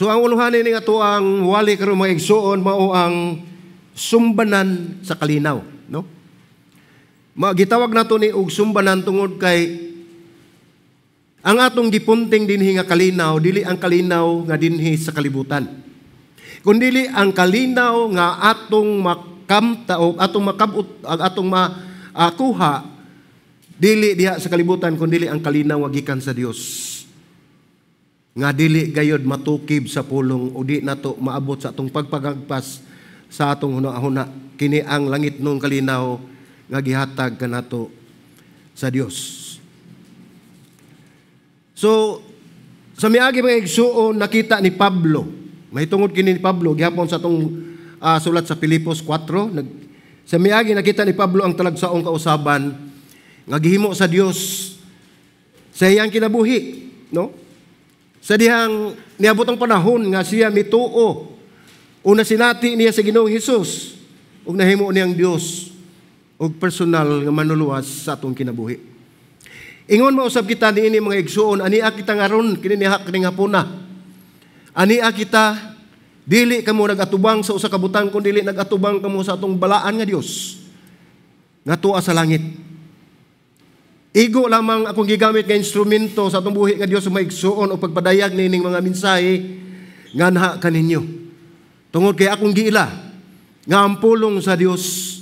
So ang uluhan ni nga ang wali karon, mga igsuon, mao ang sumbanan sa kalinaw, no? Gitawag nato ni og sumbanan tungod kay ang atong gipunting dinhi nga kalinaw dili ang kalinaw nga dinhi sa kalibutan, kundili ang kalinaw nga atong makamta o atong makabot, ang atong makuha dili diha sa kalibutan, kundili ang kalinaw nga gikan sa Dios, nga dili gayod matukib sa pulong o di nato maabot sa atong pagpagagpas sa atong huna-huna. Kini ang langitnong kalinaw nga gihatag kanato sa Dios. So, sa miagi, mga igsuon, nakita ni Pablo, mahitungod kini ni Pablo gihapon sa atong sulat sa Filipos 4, sa miagi nakita ni Pablo ang talagsaong kausaban nga gihimo sa Dios sa iyang kinabuhi, no? Sa dihang niabot ang panahon nga siya mituo, una sinati niya sa Ginoong Hesus ug nahimo niyang Dios ug personal nga manluluwas sa atong kinabuhi. Ingon mausab kita niini, mga igsuon, ania kita ngaron kini niha kining hapuna. Ania kita, dili kamo nagatubang sa usa ka butang kun dili nagatubang kamo sa atong balaan nga Dios nga tuwa sa langit. Igo lamang akong gigamit nga instrumento sa atong buhi nga Dios, mga igsuon, o pagpadayag niining mga mensahe nga naha kaninyo. Tungod kay akong giila nga ang pulong sa Dios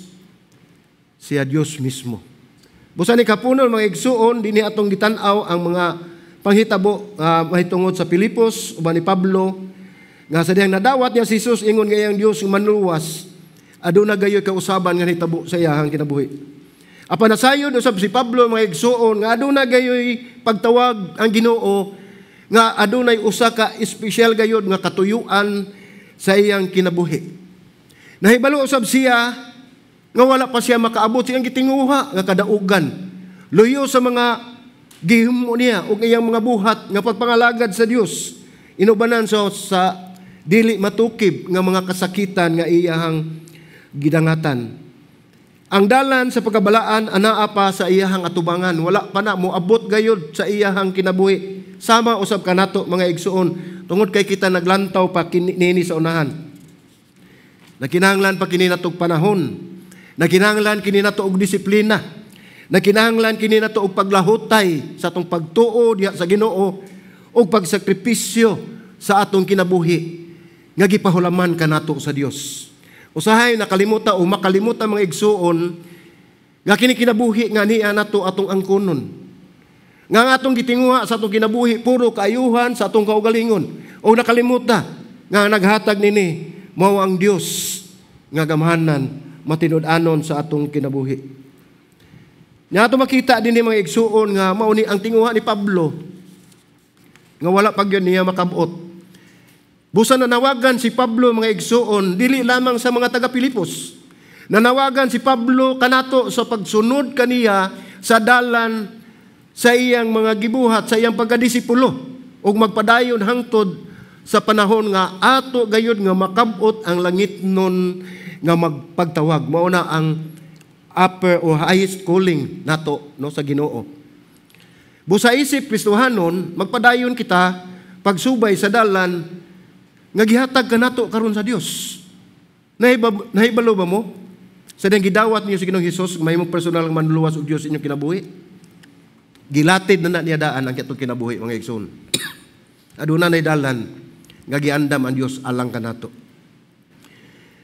siya Dios mismo. Busa ni kapunon, mga igsuon, dinhi atong gitan-aw ang mga panghitabo mahitungod sa Pilipos uban ni Pablo, nga sa dihang nadawat niya si Jesus, ingon nga iyang Dios manluwas, aduna gayoy kausaban nga nahitabo sa iyahang kinabuhi. Apan nasayod usab si Pablo, mga igsuon, nga aduna gayoy pagtawag ang Ginoo, nga adunay usa ka espesyal gayod nga katuyuan sa iyang kinabuhi. Nahibalo usab siya nga wala pa siya makaabot sa iyang gitinguha nga kadaugan. Luyo sa mga gihimo niya ug iyang mga buhat nga pagpangalagad sa Dios, inubanan sa dili matukib nga mga kasakitan nga iyahang gidangatan. Ang dalan sa pagkabalaan anaa pa sa iyahang atubangan, wala pa na moabot gayod sa iyahang kinabuhi. Sama usab kanato, mga igsuon, tungod kay kita naglantaw pa nini sa unahan. Nakinahanglan pa kini natog panahon. Nakinahanglan kini nato og disiplina. Nakinahanglan kini nato og paglahutay sa atong pagtuo diha sa Ginoo ug pagsakripisyo sa atong kinabuhi nga gipahulaman kanato sa Dios. Usahay nakalimuta o makalimutan, mga igsuon, nga kini kinabuhi nga niya nato atong angkonon. Nga ang atong gitinguha sa atong kinabuhi puro kaayuhan sa atong kaugalingon o nakalimuta nga naghatag nini mao ang Dios nga gamhanan, matinud-anon sa atong kinabuhi. Nya ato makita din ni, mga igsuon, nga mao ni ang tinguha ni Pablo nga wala pa gyud niya makabot. Busa nanawagan si Pablo, mga igsuon, dili lamang sa mga taga Pilipos. Nanawagan si Pablo kanato sa pagsunod kaniya sa dalan sa iyang mga gibuhat, sa iyang pagkadisipulo ug magpadayon hangtod sa panahon nga ato gayud nga makabot ang langitnon nga magpagtawag. Mao na ang upper o highest calling nato, no, sa Ginoo. Busa isip Kristohanon, magpadayon kita pagsubay sa dalan nga gihatag kanato karon sa Dios. Nahibalo ba mo? Sa dihang gidawat niyo si Ginoong Hesus, mahimong personal ang manluluwas og Dios inyong kinabuhi. Gilatid na na niya daan ang atong kinabuhi, mga igsoon. Aduna nay dalan nga giandam ang Dios alang kanato.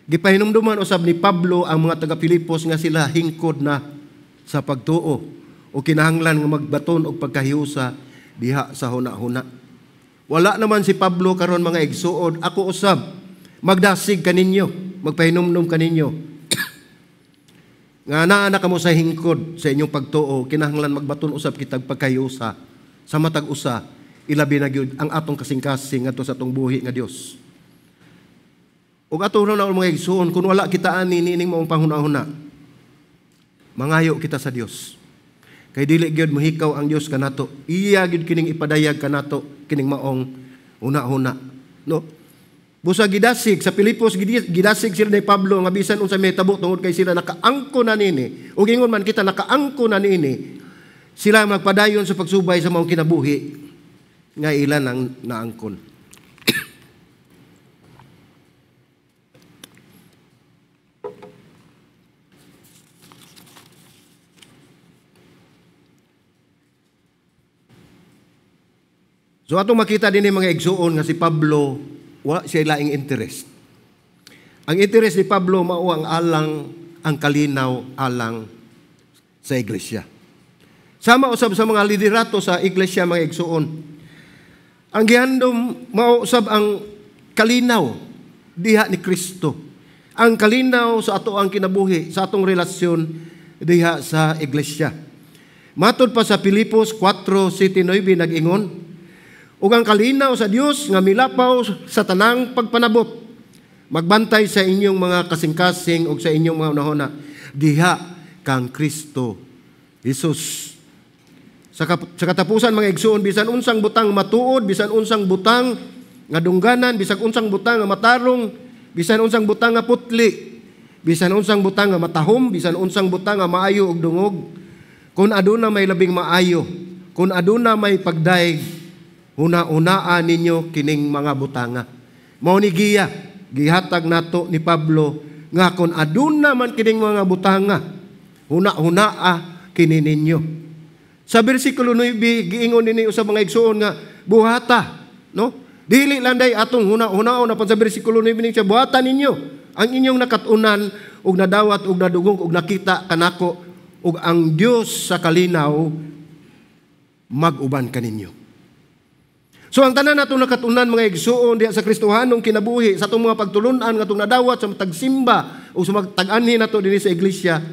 Gipahinumduman usab ni Pablo ang mga taga Filipos nga sila hingkod na sa pagtuo o kinahanglan nga magbaton og pagkahiusa diha sa huna-huna. Wala naman si Pablo karon, mga igsuon, ako usab magdasig kaninyo, magpahinumdum kaninyo nga naa na kamo sa hingkod sa inyong pagtuo, kinahanglan magbaton usab kitag pagkahiusa sa matag usa, ilabi na gyud ang atong kasing-kasing ngadto sa atong buhi nga Dios. Ug ato na mga igsuon, kung wala kita ani niining maong panghuna-huna, mangayo kita sa Dios. Kay dili gyud mohikaw ang Dios kanato. Iya gyud kining ipadayag kanato kining maong huna-huna. No? Busa gidasig sa Pilipos, gidasig sila ni Pablo nga bisan unsa may tabo, tungod kay sila nakaangko na nini. Ug ingon man kita nakaangko na niini, sila magpadayon sa pagsubay sa maong kinabuhi nga ilan ang naangkon. So atong makita din mga igsuon nga si Pablo, wa siya laing interest. Ang interest ni Pablo mao ang kalinaw alang sa iglesia. Sama usab sa mga liderato sa iglesia, mga igsuon. Ang gihandom mao usab ang kalinaw diha ni Kristo. Ang kalinaw sa ato ang kinabuhi, sa atong relasyon diha sa iglesia. Matod pa sa Filipos 4:7-9, nag-ingon, "Ug ang kalinaw sa Dios nga milapaw sa tanang pagpanabot, magbantay sa inyong mga kasing-kasing ug sa inyong mga hunahuna diha kang Kristo Jesus." Sa katapusan, mga igsuon, bisan unsang butang matuod, bisan unsang butang nga dungganan, bisan unsang butang nga matarong, bisan unsang butang nga putli, bisan unsang butang nga matahom, bisan unsang butang nga maayo og dungog, kung aduna may labing maayo, kung aduna may pagdayeg, huna-hunaa ninyo kining mga butanga. Mao ni giya gihatag nato ni Pablo nga kung aduna man kining mga butanga, huna-hunaa kini ninyo. Sa bersikulo 9, giingon nini sa mga igsuon nga buhata, no? Dili lang day atong huna-hunaon, apan sa bersikulo 9 ni siya, buhata ninyo ang inyong nakat-unan ug nadawat ug nadungog ug nakita kanako, ug ang Dios sa kalinaw mag-uban kaninyo. So ang tanan natong nakatunan, mga igsuon, diha sa Kristohanong kinabuhi, sa atong mga pagtulunan nga atong nadawat sa matag simba o sa matag-anhi nato dinhi sa iglesia,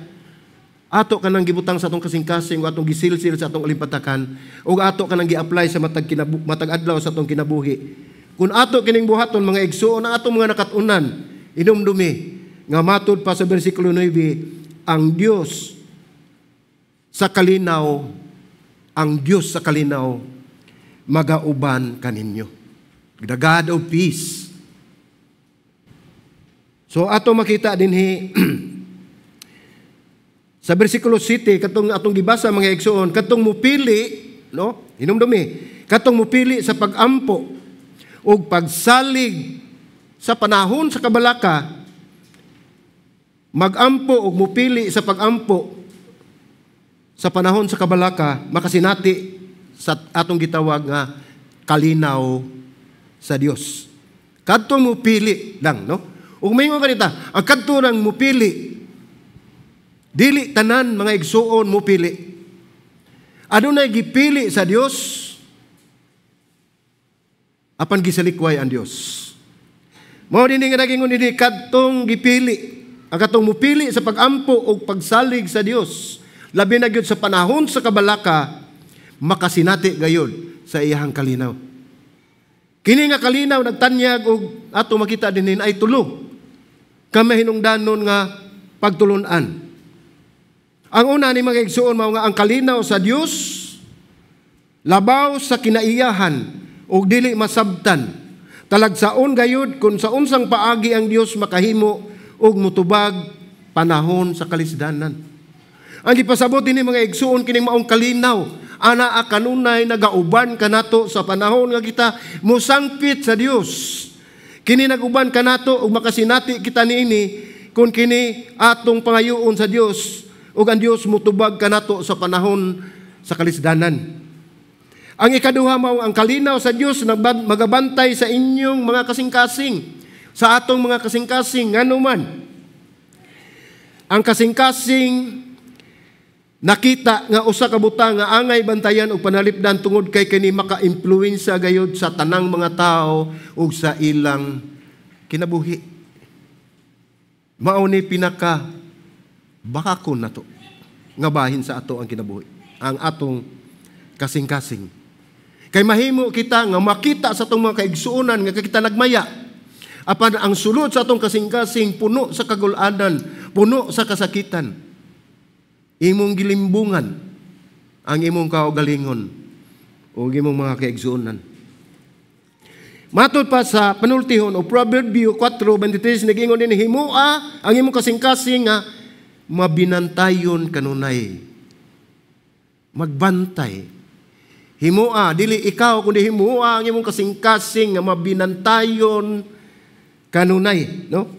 ato kanang gibutang sa atong kasing-kasing o atong gisilsil sa atong alimpatakan o ato kanang gi-apply sa matag adlaw sa atong kinabuhi. Kung ato kining buhaton, mga igsuon, ang atong mga nakatunan, inumdumi nga matud pa sa bersikulo 9, ang Dios sa kalinaw, ang Dios sa kalinaw magauban kaninyo. The God of peace. So ato makita dinhi sa bersikulo 7 katong atong gibasa, mga igsuon, katong mupili, no? Hinumdumi, katong mupili sa pagampo ug pagsalig sa panahon sa kabalaka, magampo ug mupili sa pagampo sa panahon sa kabalaka, makasinati sa atong gitawag nga kalinaw sa Dios. Kadtong mupili lang, no? Ug maingon kanita, ang kadto nang mupili, dili tanan, mga igsuon, mupili. Adunay gipili sa Dios apan gisalikway ang Dios. Mao dinhi nga nagingon dinhi, kadtong gipili, ang katong mupili sa pagampo o pagsalig sa Dios, labi na gyud sa panahon sa kabalaka, makasinati gayod sa iyahang kalinaw. Kini nga kalinaw nagtanyag og ato makita dinhi ay tulo ka mahinungdanon nga pagtulunan. Ang una ni, mga igsuon, mao nga ang kalinaw sa Dios labaw sa kinaiyahan ug dili masabtan. Talagsaon gayud kung sa unsang paagi ang Dios makahimo og mutubag panahon sa kalisdanan. Ang gipasabot dinhi, mga igsuon, kining maong kalinaw anaa kanunay nagauban kanato sa panahon nga kita mosangpit sa Dios. Kini naguban kanato ug makasinati kita niini kung kini atong pangayoon sa Dios ug ang Dios mutubag kanato sa panahon sa kalisdanan. Ang ikaduha mao ang kalinaw sa Dios magabantay sa inyong mga kasing-kasing, sa atong mga kasing-kasing. Nganuman ang kasing-kasing nakita nga usa ka butang nga angay bantayan og panalipdan tungod kay kini maka-impluwensya gayud sa tanang mga tao ug sa ilang kinabuhi. Mao ni pinaka bakakon nato nga bahin sa ato ang kinabuhi, ang atong kasing-kasing. Kay mahimo kita nga makita sa atong mga kaigsuonan nga kita nagmaya. Apan ang sulod sa atong kasing-kasing puno sa kagulanan, puno sa kasakitan. Imong gilimbungan ang imong kaugalingon o imong mga kaigsuonan. Matod pa sa panultihon o Proverbio 4:23, nagingon din, "Himoa ang imong kasing-kasing nga mabinantayon kanunay." Magbantay. Himoa, dili ikaw, kundi himoa ang imong kasing-kasing nga mabinantayon kanunay, no?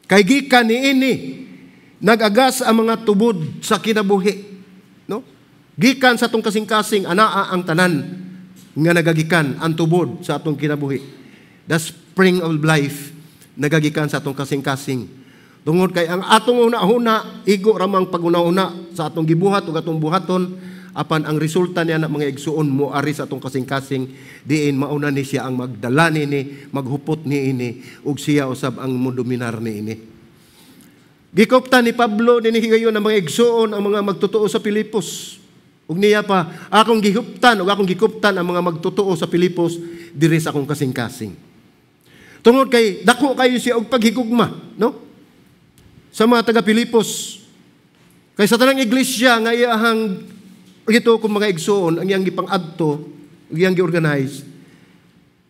Kay gikan niini nagagas ang mga tubod sa kinabuhi, no? Gikan sa atong kasing-kasing anaa ang tanan nga nagagikan ang tubod sa atong kinabuhi. The spring of life nagagikan sa atong kasing-kasing. Tungod kay ang atong una-una, igo ramang paguna-una sa atong gibuhat ug atong buhaton, apan ang resulta niya na, mga igsuon, mo ari sa atong kasing-kasing, diin mauna ni siya ang magdala niini, maghupot niini, ug siya usab ang modominar niini. Gikuptan ni Pablo dinhi higayon ang mga igsuon, ang mga magtotoo sa Pilipos. Ug niya pa, akong gihuptan ug akong gikuptan ang mga magtotoo sa Pilipos diri sa akong kasing-kasing. Tungod kay dako kayo siya og paghigugma, no? Sa mga taga Pilipos. Kay sa tanang iglesia nga iyahang ito kung mga igsuon ang iyang gipang-adto, iyang gi-organize,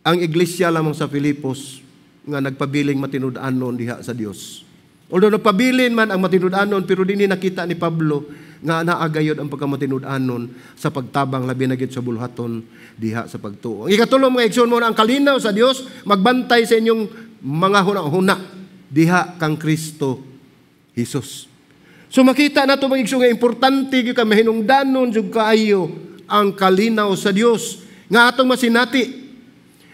ang iglesia lamang sa Filipos nga nagpabiling matinud-anon diha sa Dios. Although nagpabilin man ang matinud-anon, pero dinhi nakita ni Pablo nga naa gayod ang pagkamatinud-anon sa pagtabang, labi na gyud sa buluhaton diha sa pagtuo. Ang ikatulo, mga igsoon, mo ang kalinaw sa Dios magbantay sa inyong mga huna-huna diha kang Kristo Jesus. So makita nato, mga igsoon, nga importante gyud ka mahinungdanon jud kaayo ang kalinaw sa Dios nga atong masinati.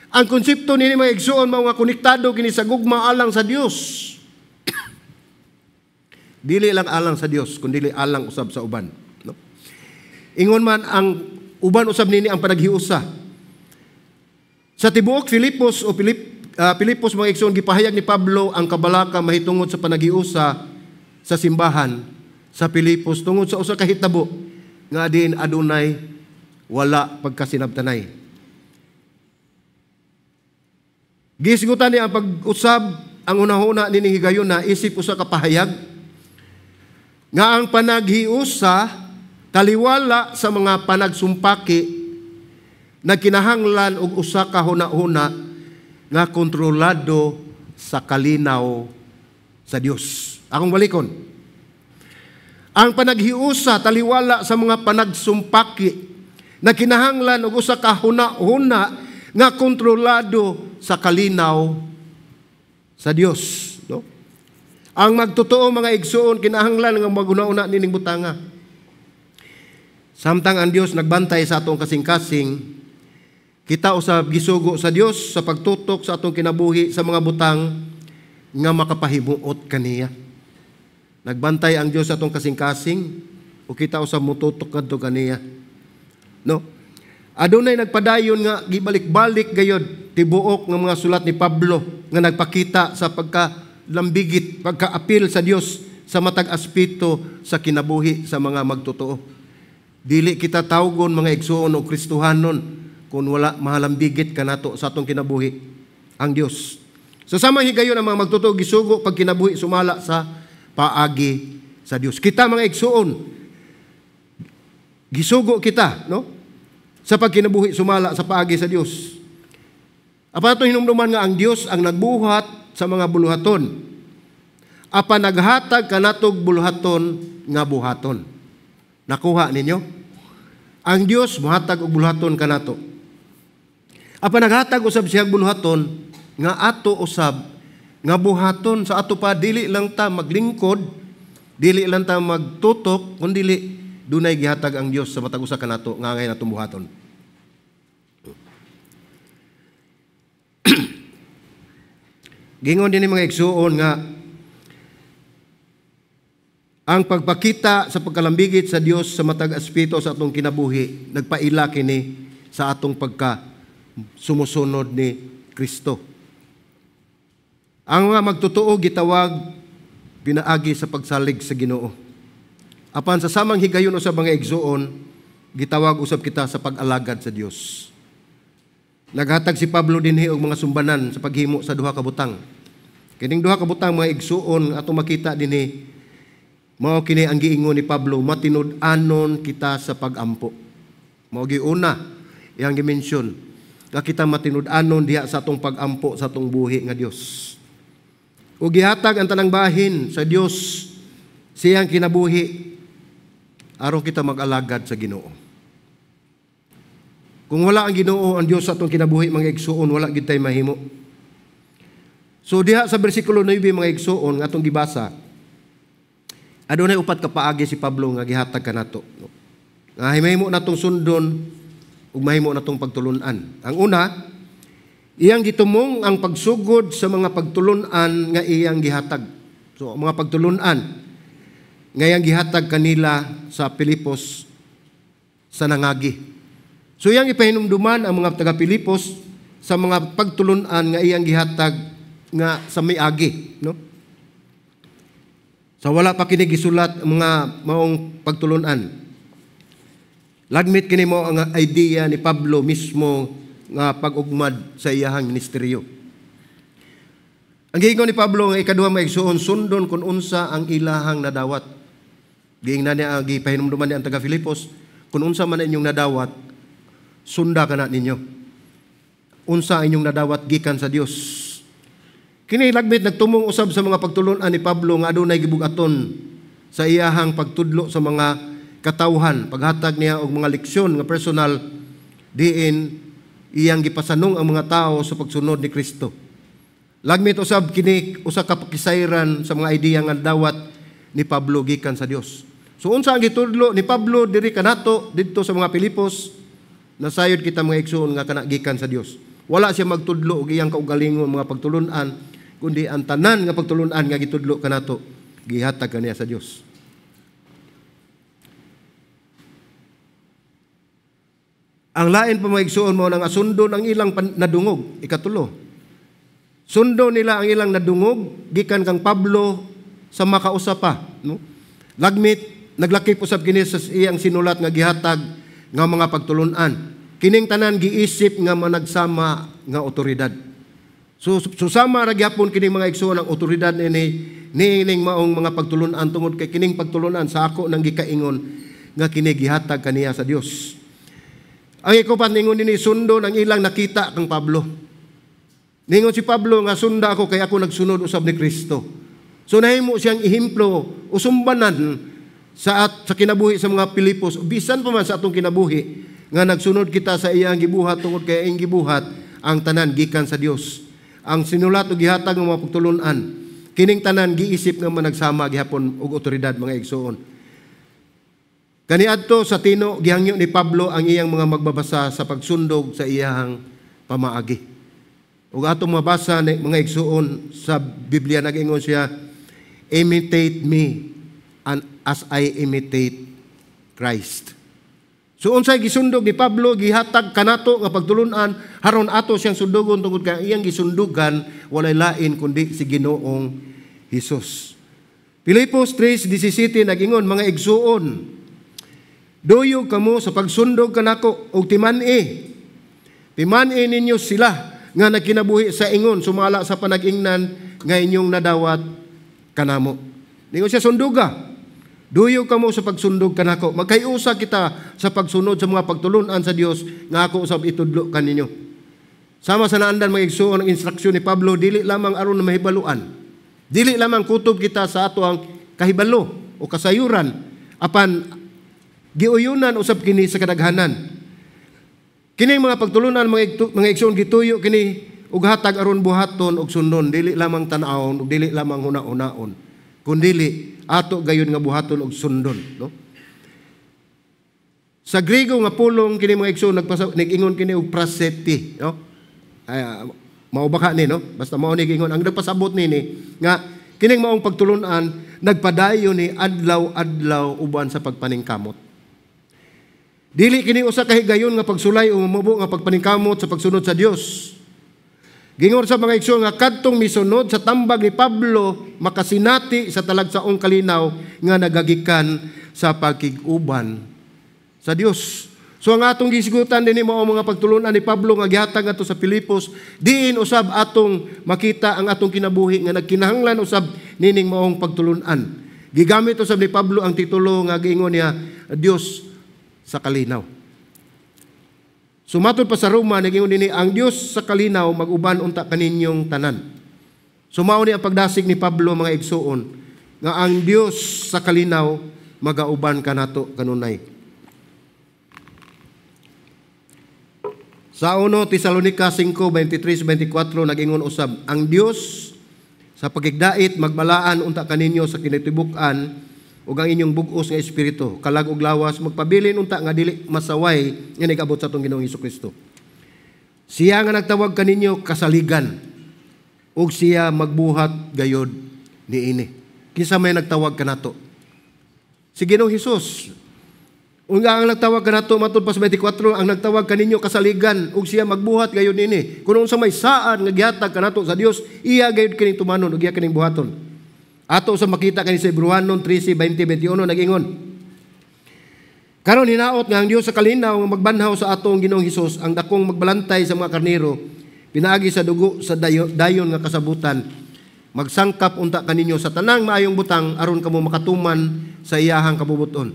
Ang konsepto nini, mga igsoon, mao nga konektado kini sa gugma alang sa Dios. Dili lang alang sa Dios, kundi alang usab sa uban. No? Ingon man ang uban usab nini ang panaghiusa. Sa tibuok Filipos o Pilipos, mga igsoon, gipahayag ni Pablo ang kabalaka mahitungod sa panaghiusa sa simbahan sa Pilipos tungod sa usa ka hitabo nga diin adunay wala pagkasinabtanay. Gisgutan niya ang pag-usab ang hunahuna nining higayon na isip usa ka pahayag nga ang panaghiusa taliwala sa mga panagsumpaki nagkinahanglan og usa ka hunahuna nga kontrolado sa kalinaw sa Dios. Akong balikon. Ang panaghiusa taliwala sa mga panagsumpaki nagkinahanglan og usa ka hunahuna nga kontrolado sa kalinaw sa Dios, no? Ang magtotoo, mga igsuon, kinahanglan nga maghuna-huna nining butanga. Samtang ang Dios nagbantay sa atong kasing-kasing, kita usab gisugo sa Dios sa pagtutok sa atong kinabuhi sa mga butang nga makapahimuot kaniya. Nagbantay ang Dios sa atong kasing-kasing o kita usab mututok ngadto kaniya. No? Adunay nagpadayon nga gibalik-balik gayod tibuok nga mga sulat ni Pablo nga nagpakita sa pagka lambigit, pagkaapil sa Dios sa matag aspeto sa kinabuhi sa mga magtotoo. Dili kita tawgon mga igsuon o Kristohanon kung wala mahalambigit kanato sa atong kinabuhi ang Dios. Sa samang higayon, ang mga magtotoo gisugo pag kinabuhi sumala sa paagi sa Dios. Kita, mga igsuon, gisugo kita, no? Sa pagkinabuhi sumala sa paagi sa Dios. Apan ato hinumduman nga ang Dios ang nagbuhat sa mga buluhaton. Apan naghatag kanatog buluhaton nga buhaton. Nakuha ninyo? Ang Dios muhatag og buluhaton kanato. Apan naghatag usab siya buluhaton nga ato usab nga buhaton sa ato pa. Dili lang ta maglingkod, dili lang ta magtutok, kundi dunay gihatag ang Dios sa matag usa kanato nga angay natong buhaton. Gingon din mga igsuon nga ang pagpakita sa pagkalambigit sa Dios sa matag aspeto sa atong kinabuhi nagpaila kini sa atong pagka sumusunod ni Kristo. Ang mga magtotoo gitawag pinaagi sa pagsalig sa Ginoo. Apan sa samang higayon usab, mga igsuon, gitawag usab kita sa pag-alagad sa Dios. Naghatag si Pablo dinhi og mga sumbanan sa paghimo sa duha ka butang. Kining duha ka butang, mga igsuon, atong makita dinhi, mao kini ang giingon ni Pablo, matinud-anon kita sa pag-ampo. Mao giuna iyang gi-mention nga kita matinud-anon diha sa atong pag-ampo sa atong buhi nga Dios. Ug gihatag ang tanang bahin sa Dios siyang kinabuhi aron kita mag-alagad sa Ginoo. Kung wala ang Ginoo, ang Dios sa atong kinabuhi, mga igsuon, wala gid tay mahimo. So diha sa bersikulo 9, mga igsuon, nga atong gibasa, adunay upat ka paagi si Pablo nga gihatag kanato. Nga mahimo natong sundon. ug mahimo natong pagtulunan. Ang una, iyang gitumong ang pagsugod sa mga pagtulunan nga iyang gihatag. So, mga pagtulunan nga iyang gihatag kanila sa Pilipos sa nangagi. So, iyang ipahinumduman ang mga taga Pilipos sa mga pagtulunan nga iyang gihatag nga sa miagi, no? Sa wala pa kini gisulat ang mga maong pagtulunan. Lagmit kini mo ang idea ni Pablo mismo nga pag-ugmad sa iyahang ministeryo. Ang giingon ni Pablo nga ikaduha, mga igsuon, sundon kung unsa ang ilahang nadawat. Giingnan niya, gipahinumduman niya ang taga Filipos, kung unsa man inyong nadawat, sunda kana ninyo. Unsa inyong nadawat gikan sa Dios. Kini lagmit nagtumong usab sa mga pagtulunan ni Pablo nga adunay gibugaton sa iyahang pagtudlo sa mga katawhan, paghatag niya og mga leksyon nga personal diin iyang gipasanong ang mga tao sa pagsunod ni Kristo. Lagmit usab kini usa ka pakisayran sa mga ideya nga dawat ni Pablo gikan sa Dios. So unsa ang gitudlo ni Pablo diri kanato didto sa mga Pilipos, nasayod kita, mga igsoon, nga kana gikan sa Dios. Wala siya magtudlo og iyang kaugalingon mga pagtulunan, kundi ang tanan nga pagtulunan nga gitudlo kanato gihatag kaniya sa Dios. Ang lain pa, mga igsoon, mao nang sundon ang ilang nadungog. Ikatulo. Sundon nila ang ilang nadungog gikan kang Pablo sa makausa pa, no? Lagmit naglakip usab kini sa iyang sinulat nga gihatag nga mga pagtulunan. Kining tanan giisip nga managsama nga otoridad. So susama ra gyapon kining mga igsoon ang otoridad nini niining maong mga pagtulunan tungod kay kining pagtulunan sa ako nang gikaingon nga kini gihatag kaniya sa Dios. Ang ikupat, ningon nini, sundon ang ilang nakita kang Pablo. Ningon si Pablo nga sunda ako kay ako nagsunod usab ni Kristo. So nahimo siyang ehemplo usumbanan sa at sa kinabuhi sa mga Pilipos, bisan pa man sa atong kinabuhi nga nagsunod kita sa iyang gibuhat tungod kay iyang gibuhat ang tanan gikan sa Dios. Ang sinulat og gihatag ng mga pagtulunan, kining tanan giisip nga managsama gihapon og otoridad, mga igsoon. Kaniadto sa Tino, gihangyo ni Pablo ang iyang mga magbabasa sa pagsundog sa iyang pamaagi. Ug atong mabasa ni mga igsuon sa Biblia, nag-ingon siya, "Imitate me and as I imitate Christ." So unsay gisundog ni Pablo gihatag kanato nga pagtulunan, haron ato siyang sundugon tungod kay iyang gisundugan walay lain kundi si Ginoong Hesus. Filipos 3:17 nag-ingon, "Mga igsuon, duyog kamo sa pagsundog kanako og timan-i. Timan-i ninyo sila nga nagkinabuhi sa ingon sumala sa panag-ingnan nga inyong nadawat kanamo." Ningon siya, sunduga. Duyog kamo sa pagsundog kanako. Magkayusa kita sa pagsunod sa mga pagtulunan sa Dios nga ako usab itudlo kaninyo. Sama sa naandan, mga igsuon, ang instruksyon ni Pablo dili lamang aron na mahibaluan. Dili lamang kutob kita sa ato ang kahibalo o kasayuran, apan giuyunan usab kini sa kadaghanan. Kini mga pagtulunan, mga igsoon, gituyo kini og hatag aron buhaton og sundon, dili lamang tan-awon ug dili lamang huna-hunaon, kundili ato gayon nga buhaton og sundon, no? Sa Griego nga pulong kini, mga igsoon, nag-ingon kini og praseti, no? Ay, mao baka ni, no? Basta mao ni giingon ang nagpasabot nini nga kining maong pagtulunan nagpadayon ni adlaw-adlaw uban sa pagpaningkamot. Dili kini usa ka higayon nga pagsulay o mubo nga pagpaningkamot sa pagsunod sa Dios. Gingon sa mga igsoon nga kadtong misunod sa tambag ni Pablo makasinati sa talagsaong kalinaw nga nagagikan sa pagkig-uban sa Dios. So ang atong gisgutan dinhi mao mga pagtulunan ni Pablo nga gihatag ngadto sa Filipos, diin usab atong makita ang atong kinabuhi nga nagkinahanglan usab nining maong pagtulunan. Gigamit usab ni Pablo ang titulo nga giingon niya, Dios sa kalinaw. Sumatod pa sa Roma, nagingon dinhi, ang Dios sa kalinaw mag-uban unta kaninyong tanan. Sumao ni ang pagdasig ni Pablo, mga igsuon, nga ang Dios sa kalinaw magauban kanato kanunay. Sa 1 Tesalonica 5:23-24 nagingon usab, ang Dios sa pagigdait magbalaan unta kaninyo sa kinatibuk-an Ug ang inyong bug-os nga espiritu, kalag ug lawas, magpabilin unta nga dili masaway nga nag-abot sa atong Ginoong Kristo. Siya nga nagtawag kaninyo kasaligan, ug siya magbuhat gayod niini. Kinsa may nagtawag kanato? Si Ginoong Hesus. Unga ang nagtawag kanato matud pa sa 24, ang nagtawag kaninyo kasaligan ug siya magbuhat gayud niini. Kun unsa may saad nga gihatag kanato sa Dios, iya gayud kining tumanon ug iya kining buhaton. Ato sa makita kani sa Hebrewanon 13:20-21 nag-ingon. Karon hinaot nga ang Dios sa kalinaw nga magbanhaw sa atong Ginoong Hesus, ang dakong magbalantay sa mga karnero pinaagi sa dugo sa dayon nga kasabutan, magsangkap unta kaninyo sa tanang maayong butang aron kamo makatuman sa iyahang kabubuton.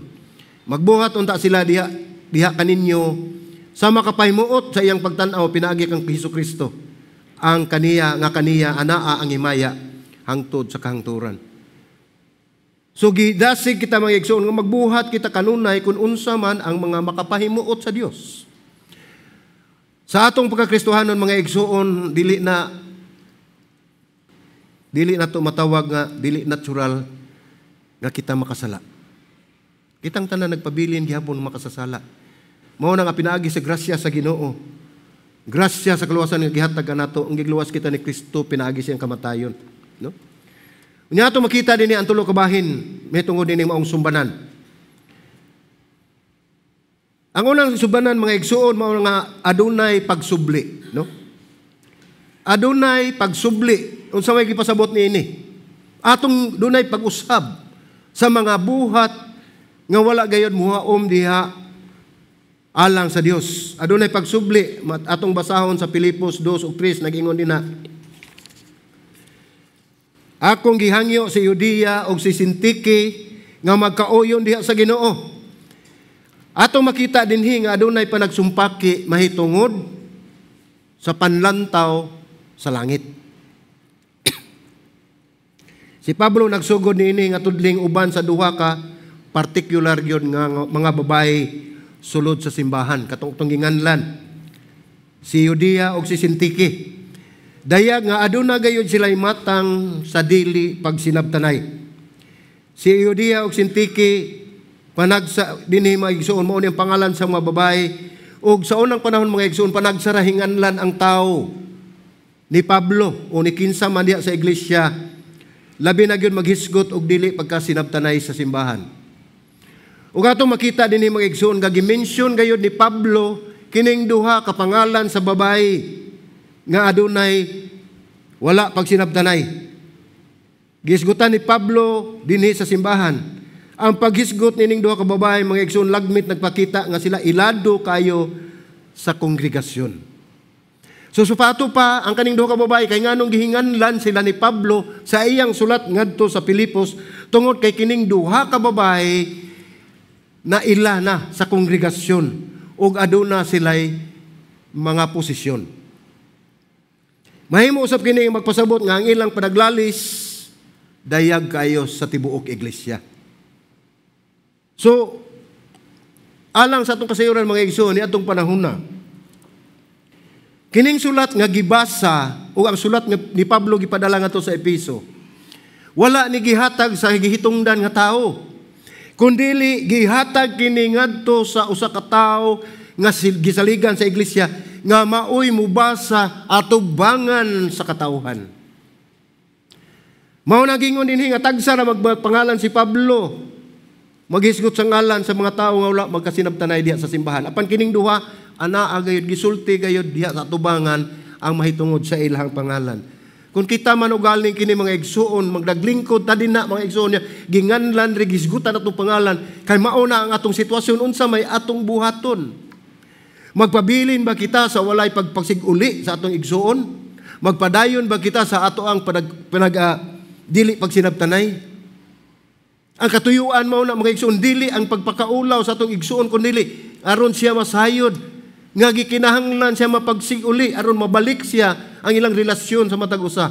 Magbuhat unta sila diha diha kaninyo sa makapahimuot sa iyang pagtan-aw pinaagi kang Hesukristo, ang kaniya nga kaniya anaa ang himaya hangtod sa kahangturan. So gidasig kita, mga igsoon, nga magbuhat kita kanunay kung unsa man ang mga makapahimuot sa Dios. Sa atong pagkakristohanon, mga igsoon, dili na to matawag nga dili natural nga kita makasala. Kitang tanan nagpabilin gihapon makasasala. Mao na nga pinaagi sa grasya sa Ginoo. Grasya sa kaluwasan nga gihatag kanato, ang gigluwas kita ni Kristo pinaagi siyang kamatayon, no? Unya ato makita dinhi ang tulo ka bahin may tungod dinhi maong sumbanan. Ang unang sumbanan, mga igsuon, mao nga adunay pagsubli, no? Adunay pagsubli. Unsa may gipasabot niini? Atong dunay pag-usab sa mga buhat nga wala gayod muhaom diha alang sa Dios. Adunay pagsubli, atong basahon sa Filipos 2 ug 3, nag-ingon dinha. Akong gihangyo si Euodia ug si Sintike nga magkauyon diha sa Ginoo. Atong makita dinhi nga adunay panagsumpaki mahitungod sa panlantaw sa langit. Si Pablo nagsugod niini nga tudling uban sa duha ka particular gyud nga mga babae sulod sa simbahan katong ginganlan, si Euodia ug si Sintike. Dayag nga aduna gayud sila'y matang sa dili pagsinabtanay. Si Euodia ug Sintike panagsa dinhi, mga igsoon, mao ni ang pangalan sa mga babae, ug sa unang panahon, mga igsoon, panagsara hinganlan ang tao ni Pablo o ni kinsa man diha sa iglesia, labi na gyud maghisgot og dili pagkasinabtanay sa simbahan. Ug atong makita dinhi, mga igsoon, nga gi-mention gayud ni Pablo kining duha ka pangalan sa babae nga adunay wala pagsinabtanay. Gihisgutan ni Pablo dinhi sa simbahan. Ang paghisgot nining duha ka babae, mga igsoon, lagmit nagpakita nga sila ilado kayo sa kongregasyon. So supato pa ang kaning duha ka babae kay nganong gihinganlan sila ni Pablo sa iyang sulat ngadto sa Filipos, tungod kay kining duha ka babae na ila na sa kongregasyon ug aduna sila'y mga posisyon. Mahimo usab kini magpasabot nga ang ilang panaglalis dayag kayo sa tibuok iglesia. So, alang sa atong kasayuran, mga igsoon, ni atong panahon na, kining sulat nga gibasa o ang sulat nga ni Pablo gipadala ngadto sa Epeso, wala ni gihatag sa gihitungdan nga tao, kundili gihatag kini ngadto sa usa ka tawo nga gisaligan sa iglesia nga maoy mubasa atubangan sa katawhan. Mao na gingon dinhi nga tagsa ra magpangalan si Pablo. Maghisgot sa ngalan sa mga tawo nga wala magkasinabtanay diha sa simbahan. Apan kining duha anaa gayud, gisulti gayud diha sa atubangan ang mahitungod sa ilang pangalan. Kung kita man ugaling kini, mga igsuon, magdaglingkod ta dinha, mga igsuon niya, ginganlan ri gisgutan atong pangalan, kay mao na ang atong sitwasyon, unsa may atong buhaton? Magpabilin ba kita sa walay pagpagsig-uli sa atong igsuon? Magpadayon ba kita sa ato ang panag dili pagsinabtanay? Ang katuyuan mao na, mga igsuon, dili ang pagpakaulaw sa atong igsuon kundi aron siya masayod nga gikinahanglan siya mapagsig-uli aron mabalik siya ang ilang relasyon sa matag usa.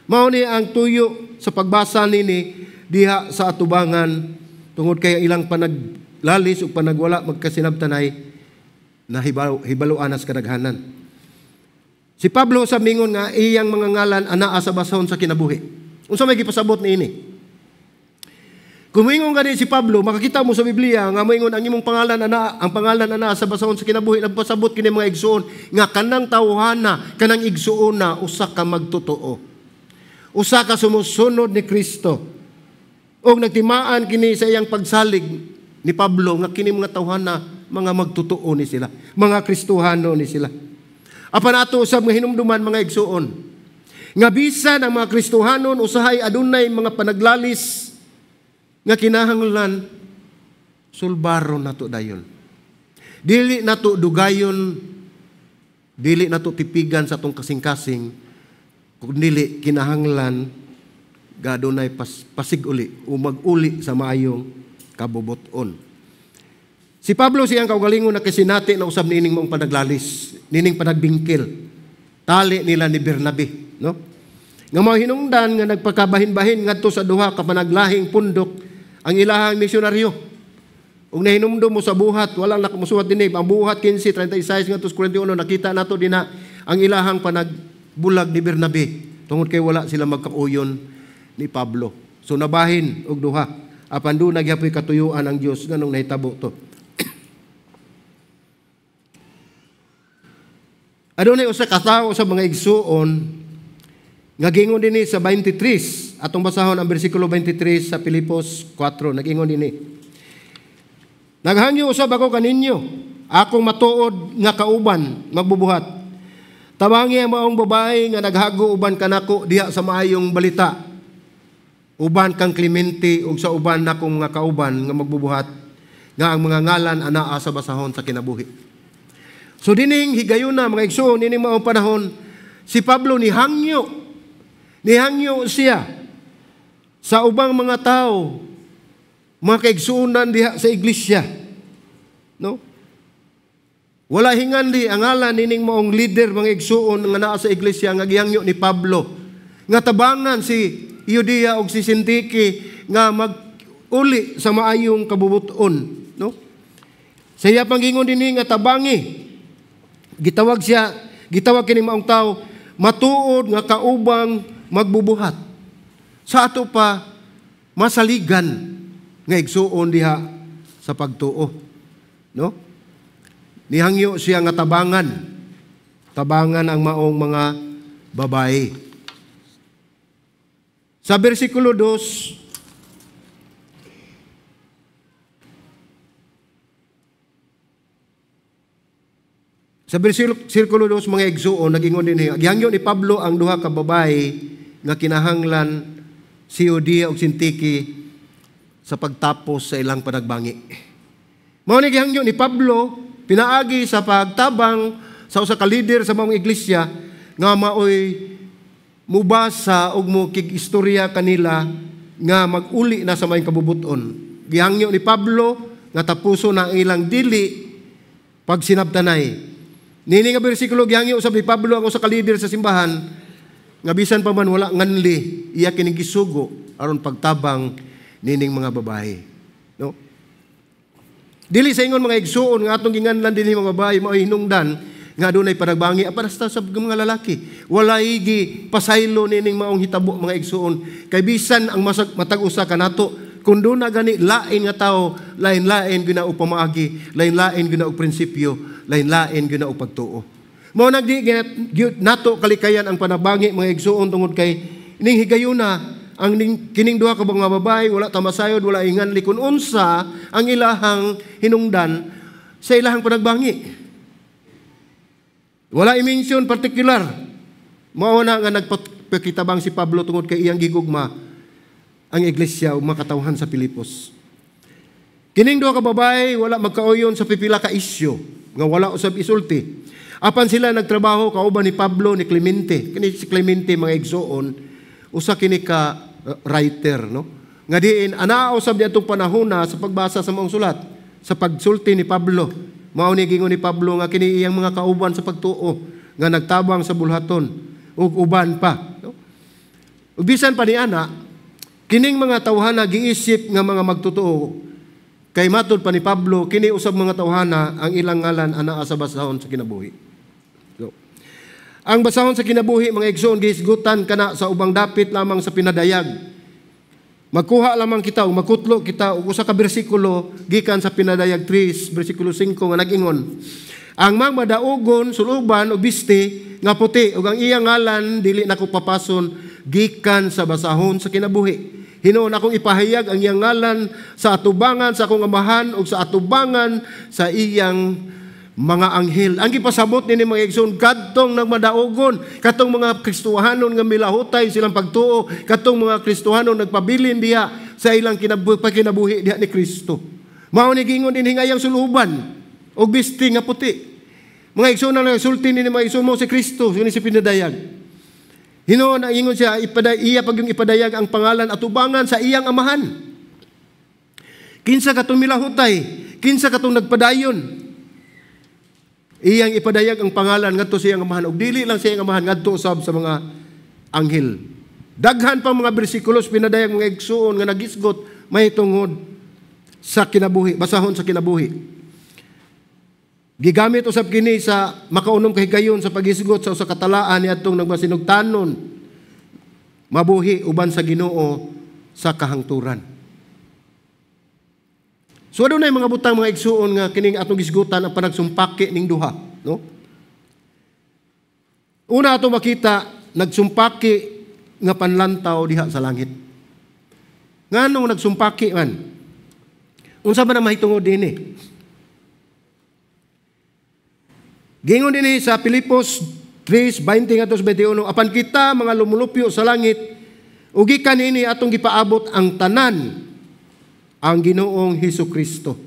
Mao ni ang tuyo sa pagbasa nini diha sa atubangan tungod kay ang ilang panaglalis ug panagwala magkasinabtanay na hibaluan sa kadaghanan. Si Pablo sa mingon nga iyang mga ngalan anaa sa basahon sa kinabuhi. Unsa may gipasabot niini? Kung moingon gani si Pablo, makakita mo sa Biblia nga moingon ang imong pangalan ana, ang pangalan ana sa basahon sa kinabuhi, nagpasabot kini mga igsuon nga kanang tawhana, kanang igsuon na usa ka magtotoo. Usa ka sumusunod ni Kristo. Og nagtimaan kini sa iyang pagsalig ni Pablo nga kini mga tawhana mga magtotoo ni sila, mga Kristohano ni sila. Apan ato usab nga hinumduman mga igsuon nga bisan ang mga Kristohanon usahay adunay mga panaglalis nga kinahanglan sulbaron nato dayon. Dili nato dugayon, dili nato tipigan sa atong kasing-kasing, kun dili kinahanglan gadunay pasig-uli o mag-uli sa maayong kabubuton. Si Pablo siyang kaugalingon nakisinati na usab niining maong panaglalis, niining panagbingkil. Tali nila ni Bernabe, no? Nga mga hinungdan nga nagpakabahin-bahin ngadto sa duha ka panaglahing pundok ang ilahang misyonaryo. Ug nahinumdum mo sa buhat, walang nakamusuhat dinhi, ang buhat 15:36 ngadto sa 41 nakita nato dinha ang ilahang panagbulag ni Bernabe tungod kay wala sila magkauyon ni Pablo. So nabahin og duha. Apan doon nagyapoy katuyuan ang Dios nganong nahitabo to. Adunay usa ka tawo sa mga igsuon nga giingon dinhi sa 23, atong basahon ang bersikulo 23 sa Filipos 4, nag-ingon dinhi. Naghangyo usab ako kaninyo, akong matuod nga kauban magbubuhat. Tabangi ang maong babae nga naghago uban kanako diha sa maayong balita. Uban kang Clemente ug sa uban nakong nga kauban nga magbubuhat nga ang mga ngalan anaa sa basahon sa kinabuhi. So dining higayuna mga igsoon nining maong panahon si Pablo nihangyo. Nihangyo siya sa ubang mga tao, mga kaigsuonan diha sa iglesia. No? Wala hinganli ang ngalan nining maong leader mga igsuon nga naa sa iglesia nga gihangyo ni Pablo nga tabangan si Euodia og si Sintike nga mag-uli sa maayong kabubuton, no? Sa iya panggingon dinhi nga tabangi, gitawag siya, gitawag kini maong tao matuod nga kaubang magbubuhat. Sa ato pa masaligan nga igsuon diha sa pagtuo, no? Nihangyo siya nga tabangan. Tabangan ang maong mga babae. Sa bersikulo 2, sa bersikulo 2 mga igsuon nagingon dinhi, gihangyo ni Pablo ang duha ka babae nga kinahanglan si Euodia ug Sintike sa pagtapos sa ilang panagbangi. Mao ni gihangyo ni Pablo pinaagi sa pagtabang sa usa ka leader sa maong iglesia nga maoy mubasa og mokig-istorya kanila nga mag-uli na sa maayong kabubuton. Gihangyo ni Pablo nga tapuso na ang ilang dili pagsinabtanay. Nini nga bersikulo gihangyo usab ni Pablo ang usa ka leader sa simbahan nga bisan pa man wala nganli iya kining gisugo aron pagtabang nining mga babae, no? Dili sa ingon mga igsuon nga atong ginganlan dinhi mga babae mao'y hinungdan nga adunay panagbangi apan hasta sa mga lalaki. Walay gi pasaylo nining maong hitabo mga igsuon kay bisan ang matag usa kanato kun duna gani lain nga tawo, lain-lain gyud na og pamaagi, lain-lain gyud na og prinsipyo, lain-lain gyud na og pagtuo. Mao nagdi nato kalikayan ang panagbangi mga igsuon tungod kay ning higayuna ang kining duha ka mga babae wala ta masayod, wala inganli kun unsa ang ilahang hinungdan sa ilahang panagbangi. Wala i-mention particular. Mao na nga nagpakitabang si Pablo tungod kay iyang gigugma ang iglesia ug makatawhan sa Pilipos. Kining duha ka babae wala magkauyon sa pipila ka isyu nga wala usab isulti. Apan sila nagtrabaho kauban ni Pablo ni Clemente. Kini si Clemente mga igsoon usa kini ka writer, no? Nga diin anaa usab diadtong panahona sa pagbasa sa maong sulat, sa pagsulti ni Pablo. Mao ni gingon ni Pablo nga kini iyang mga kauban sa pagtuo nga nagtabang sa bulhaton ug uban pa, no? Ug bisan pa ni ana kining mga tawhana giisip nga mga magtotoo kay matud pa ni Pablo kini usab mga tawhana ang ilang ngalan anaa sa basahon sa kinabuhi. So, ang basahon sa kinabuhi mga igsoon gihisgutan kana sa ubang dapit lamang sa pinadayag. Magkuha lamang kita o magkutlo kita og usa ka bersikulo gikan sa Pinadayag 3 bersikulo 5 nga nag-ingon: "Ang magmadaugon suluban og bisti nga puti ug ang iyang ngalan dili nako papason gikan sa basahon sa kinabuhi. Hinuon akong ipahayag ang iyang ngalan sa atubangan sa akong Amahan ug sa atubangan sa iyang mga anghel." Ang gipasabot nini, mga igsoon, kadtong nagmadaugon, katong mga Kristohanon nga milahutay silang pagtuo, katong mga Kristohanon nagpabilin diha sa ilang kinabuhi diha ni Kristo. Mao ni gingon dinhi nga iyang suluban og bisti nga puti. Mga igsoon, ang nagsulti nini, mga igsoon, mo si Kristo, yun si pinadayag. Hinuon ang ingon siya, iya pag yung ipadayag ang pangalan atubangan sa iyang Amahan. Kinsa katong milahutay, kinsa katong nagpadayon, iyang ipadayag ang pangalan ngadto sa iyang Amahan ug dili lang sa iyang Amahan, ngadto usab sa mga anghel. Daghan pa mga bersikulos, Pinadayag, mga igsuon, nga nagisgot mahitungod sa kinabuhi, basahon sa kinabuhi. Gigamit usab kini sa makaunom kahigayon sa paghisgot sa usa ka talaan niadtong nagmasinugtanon mabuhi uban sa Ginoo sa kahangturan. So adunay mga butang, mga igsuon, nga kining atong gisgutan ang panagsumpaki ning duha, no? Una ato makita, nagsumpaki nga panlantaw diha sa langit. Nganong nagsumpaki man? Unsa ba na mahitungod dinhi? Gingon dinhi sa Pilipos 3:20 ngadto 21, "Apan kita mga lumulupyo sa langit ug gikan niini atong gipaabot ang tanan, ang Ginoong Hesus Kristo."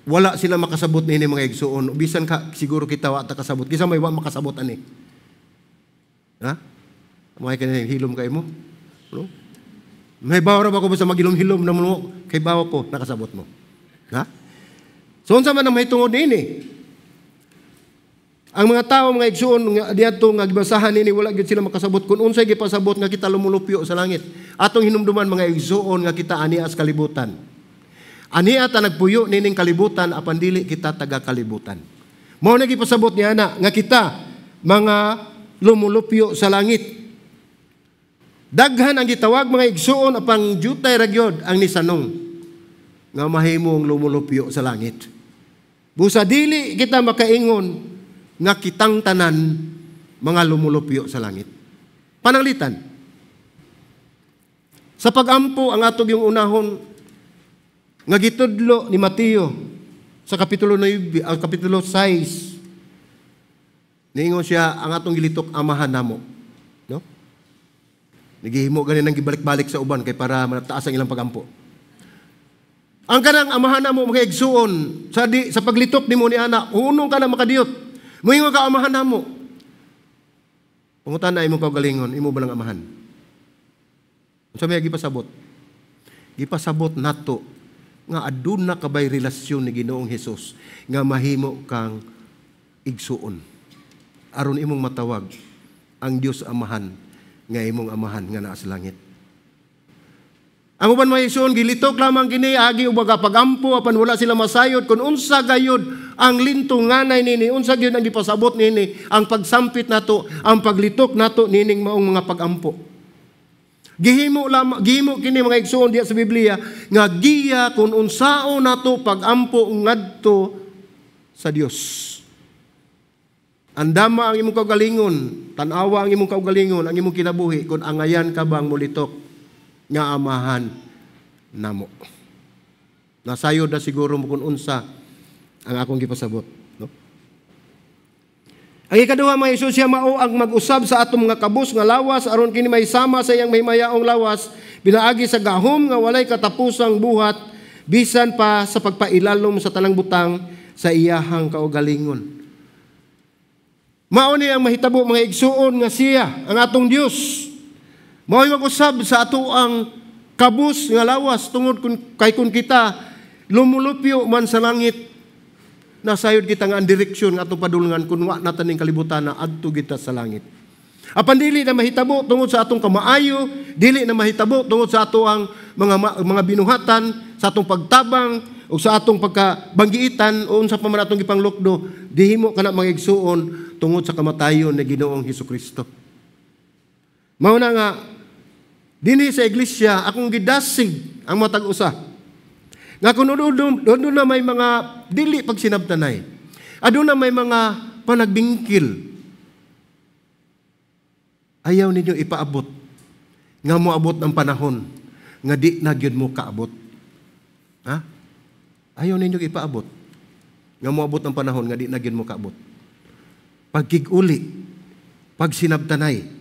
Wala sila makasabot niini, mga igsuon. Bisan ka siguro kita wa ta kasabot. Kinsa may wa makasabot ani? Ha? May kani hilom kay mo? No? May bawo ra ba ko sa magilom-hilom na mo kay bawo ko nakasabot mo? Ha? So unsa man ang mahitungod niini? Ang mga tao, mga igsuon, nga diadto nga gibasahan nini, wala gyud sila makasabot kung unsay gipasabot nga kita lumulupyo sa langit. Atong hinumduman, mga igsuon, nga kita ania sa kalibutan. Ania ta nagpuyo nining kalibutan apan dili kita taga kalibutan. Mao na gipasabot niya na nga kita mga lumulupyo sa langit. Daghan ang gitawag, mga igsuon, apang jutay ra gyud ang nisanong nga mahimong lumulupyo sa langit. Busa dili kita makaingon nga kitang tanan mga lumulupyo sa langit. Pananglitan, sa pagampo, ang atong yung unahon nga gitudlo ni Mateo sa kapitulo 9, ang kapitulo 6. Niingon siya, ang atong gilitok, "Amahan namo." No? Nagihimo gani nang gibalik-balik sa uban kay para mataas ang ilang pagampo. Ang kanang "Amahan namo," mga igsuon, sa paglitok nimo ni ana, hunong ka na makadiyot. Moingon ka, "Amahan namo." Pangutan na imong kaugalingon, imo ba lang amahan? Unsa may gipasabot? Gipasabot nato nga aduna ka bay relasyon ni Ginoong Hesus nga mahimo kang igsuon. Aron imong matawag ang Dios Amahan nga imong Amahan nga naa sa langit. Ang uban, mga igsuon, gilitok lamang kini agi ug pagampo apan wala sila masayod kung unsa gayud ang lintunganay nini, unsa gyud ang gipasabot nini, ang pagsampit nato, ang paglitok nato nining maong mga pagampo. Gihimo lamang gihimo kini, mga igsuon, diya sa Biblia nga giya kung unsaon nato pagampo ngadto sa Dios. Andama ang imong kaugalingon, tan-awa ang imong kaugalingon, ang imong kinabuhi kung angayan ka bang mulitok nga "Amahan namo." Nasayod na siguro mo kung unsa ang akong gipasabot, no? Ang ikaduha, mga igsoon, siya mao ang mag-usab sa atong mga kabus nga lawas aron kini may sama sa iyang mahimayaong lawas pinaagi sa gahom nga walay katapusang buhat bisan pa sa pagpailalom sa tanang butang sa iyahang kaugalingon. Mao ni ang mahitabo, mga igsuon, nga siya ang atong Dios mao'y mag-usab sa ato ang kabus nga lawas tungod kun kay kun kita lumulupyo man sa langit, nasayod kita nga ang direksyon nga atong padulngan kun wa na taning kalibutan na adto kita sa langit. Apan dili na mahitabo tungod sa atong kamaayo, dili na mahitabo tungod sa ato ang mga binuhatan, sa atong pagtabang o sa atong pagkabanggiitan o unsa pa man atong gipanglukdo, dihimo kana, mga igsuon, tungod sa kamatayon ni Ginoong Hesukristo. Mao na nga Dinhi sa iglesia, akong gidasig ang matag usa nga kung doon na may mga dili pagsinabtanay, aduna may mga panagbingkil, ayaw ninyo ipaabot nga moabot ang panahon nga di na gyud mo kaabot. Ha? Ayaw ninyo ipaabot nga moabot ang panahon nga di na gyud mo kaabot. Pagkig-uli, pagsinabtanay,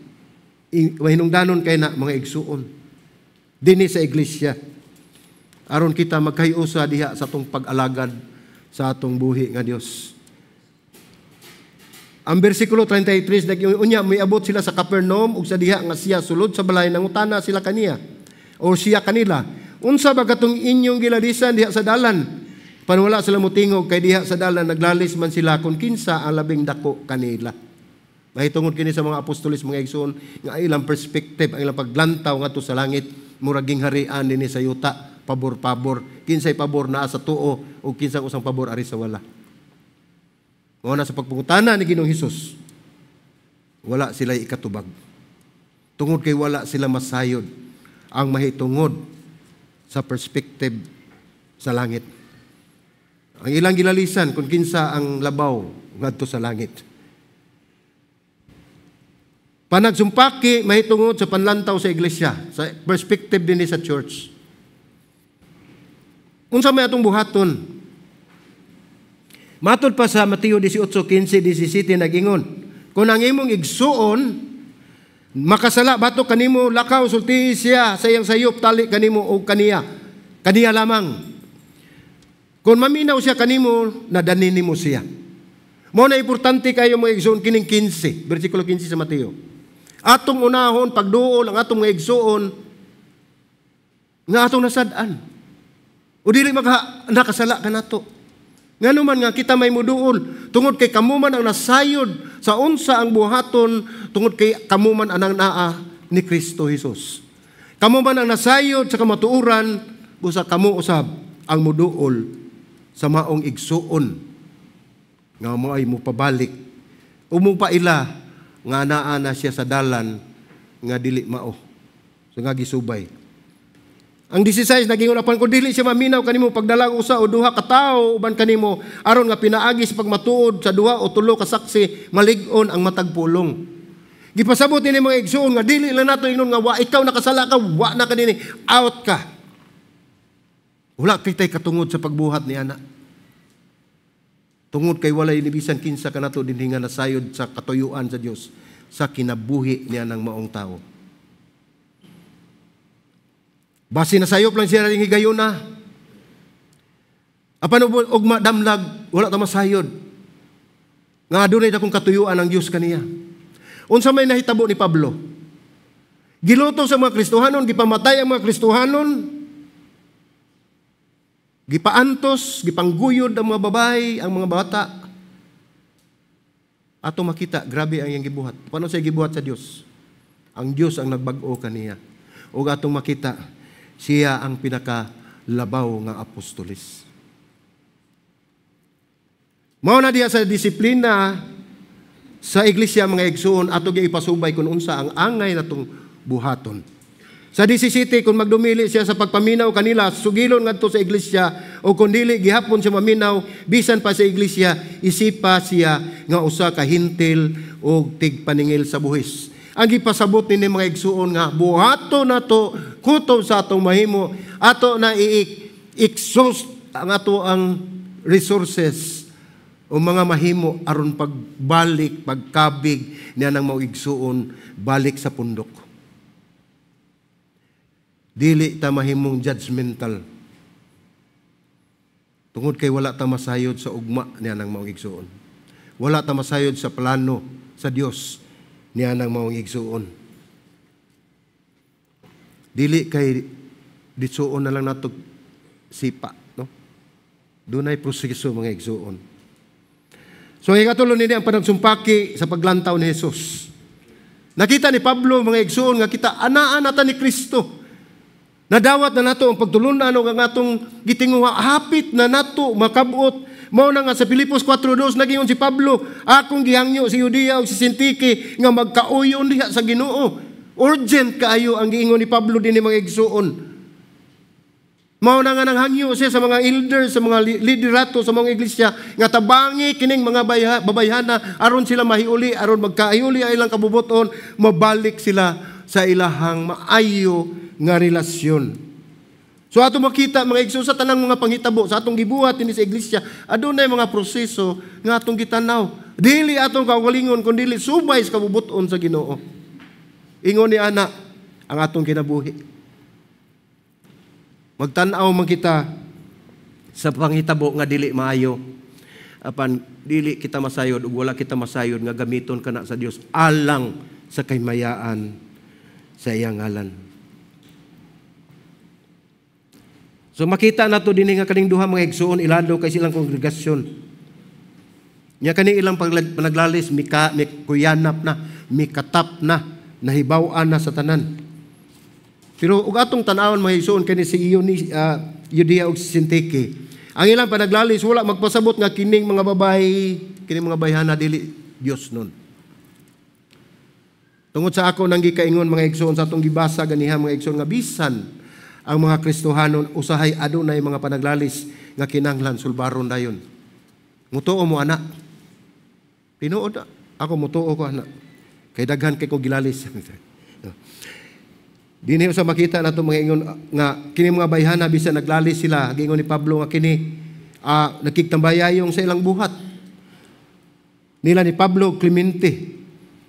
mahinungdanon kay na, mga igsuon, dinhi sa iglesia, aron kita magkahiusa diha sa atong pag-alagad sa atong buhi nga Dios. Ang bersikulo 33 nag unya miabot sila sa Capernaum, ug sa diha nga siya sulod sa balay, nangutana sila kaniya o siya kanila, "Unsa ba katong inyong gilalisan diha sa dalan?" Pan wala sila motingog kay diha sa dalan naglalis man sila kung kinsa ang labing dako kanila. Mahitungod kini sa mga apostoles, mga igsoon, nga ilang perspective, ang ilang paglantaw ngadto sa langit, murag gingharian dinhi sa yuta, pabor-pabor, kinsay pabor naa sa tuo o kinsang usang pabor ari sa wala. Mao na sa pagpangutana ni Ginoong Hesus, wala sila ikatubag. Tungod kay wala sila masayod ang mahitungod sa perspective sa langit. Ang ilang gilalisan kung kinsa ang labaw ngadto sa langit. Panagsumpaki mahitungod sa panlantaw sa iglesia, sa perspective din sa church. Unsa may atong buhaton? Matod pa sa Mateo 18:15, 17 nagingon, "Kung ang imong igsuon makasala batok kanimo, lakaw, sultihi siya sa iyang sayop, tali kanimo o kaniya. Kaniya lamang. Kung maminaw siya kanimo, nadani nimo siya." Mao na importante kayo, mga igsuon, kining 15, bersikulo 15 sa Mateo. Atong unahon pagduol ang atong mga igsuon nga atong nasad-an. O dili maka nakasala kanato. Ngano man nga kita may muduol? Tungod kay kamo man ang nasayod sa unsa ang buhaton, tungod kay kamo man anang naa ni Kristo Jesus. Kamo man ang nasayod sa kamatuoran, busa kamo usab ang muduol sa maong igsuon nga mo ay mupabalik o paila nga naa na siya sa dalan nga dili mao. So nga gisubay. Ang 16 nagingon, "Apan kung dili siya maminaw kanimo, pagdala usa o duha ka tawo uban kanimo, aron nga pinaagi sa pagmatuod sa duha o tulo ka saksi malig-on ang matag pulong." Gipasabot nini, mga igsuon, nga dili lang nato ingnon nga wa ikaw nakasala ka, wa na kanini, out ka. Wala kitay katungod sa pagbuhat ni ana. Tungod kay walay nibisan kinsa kanato dinhi nga nasayod sa katuyuan sa Dios sa kinabuhi niya ng maong tao. Basi nasayop lang siya ring higayuna. Apan ugma damlag, wala ta masayod nga adunay dakong katuyuan ang Dios kaniya. Unsa may nahitabo ni Pablo? Giluto sa mga Kristohanon, gipamatay ang mga Kristohanon, gipaantos, gipangguyod ang mga babae, ang mga bata. Ato makita, grabe ang iyang gibuhat. Paano siya gibuhat sa Dios? Ang Dios ang nagbag-o kaniya. O atong makita, siya ang pinakalabaw nga apostolis. Mao na diya sa disiplina sa iglesia, mga igsuon, ato ipasubay kung unsa ang angay natong buhaton. Sa 17, "Kung magdumili siya sa pagpaminaw kanila, sugilon ngadto sa iglesia, o kung dili gihapon siya maminaw bisan pa sa iglesia, isipa siya nga usa ka Hentil o tigpaningil sa buhis." Ang gipasabot nini, mga igsuon, nga buhato nato kutob sa atong mahimo, ato na i-exhaust ang ato ang resources o mga mahimo aron pagbalik, pagkabig niya ng mga igsuon balik sa pundok. Dili ta mahimong judgmental. Tungod kay wala ta masayod sa ugma niya ng maong igsuon. Wala ta masayod sa plano sa Dios niya ng maong igsuon. Dili kay ditsuon na lang nato sipa, no? Dunay proseso, mga igsuon. So ang ikatulo nini, ang panagsumpaki sa paglantaw ni Jesus. Nakita ni Pablo, mga igsuon, nga kita anaan nata ni Kristo. Nadawat na nato ang pagtulunan o ang atong gitinguha, hapit na nato makabot. Mao na nga sa Filipos 4:2 nagingon si Pablo, "Akong gihangyo si Euodia ug si Sintike nga magkauyon diha sa Ginoo." Urgent kaayo ang giingon ni Pablo dinhi, mga igsuon. Mao na nga nanghangyo siya sa mga elders, sa mga liderato sa mga iglesia nga tabangi kining mga babayhana aron sila mahiuli, aron magkahiuli ang ilang kabubuton, mabalik sila sa ilahang maayo nga relasyon. So ato makita, mga igsoon, sa tanang mga panghitabo sa atong gibuhat dinhi sa iglesia, adunay mga proseso nga atong gitanaw. Dili atong kaugalingon kun dili subay sa kabubuton sa Ginoo. Ingon ni ana ang atong kinabuhi. Magtan-aw man kita sa panghitabo nga dili maayo. Apan dili kita masayod ug wala kita masayod nga gamiton kana sa Dios alang sa kahimayaan sa iyang ngalan. So makita nato dinhi nga kaning duha, mga igsuon, ilado kay silang kongregasyon. Nya kani ilang panaglalis mika mikuyanap na, mikatap na, nahibaw-an na sa tanan. Pero ug atong tan-awon, mga igsuon, kani si Euodia ug si Sintike. Ang ilang panaglalis wala magpasabot nga kining mga babae, kining mga bayhana dili Dios nun. Tungod sa ako nang gikaingon, mga igsuon, sa atong gibasa ganiha, mga igsuon, nga bisan ang mga Kristohanon usahay adunay mga panaglalis nga kinahanglan sulbaron dayon. Mutuo mo ana. Tinuod na. Ako mutuo ko ana. Kay daghan kay ko gilalis. Dinhi sa makita nato, mga ingon, nga kini mga bayhana bisan naglalis sila, giingon ni Pablo nga kini nakigtambayayong sa ilang buhat. Nila ni Pablo, Clemente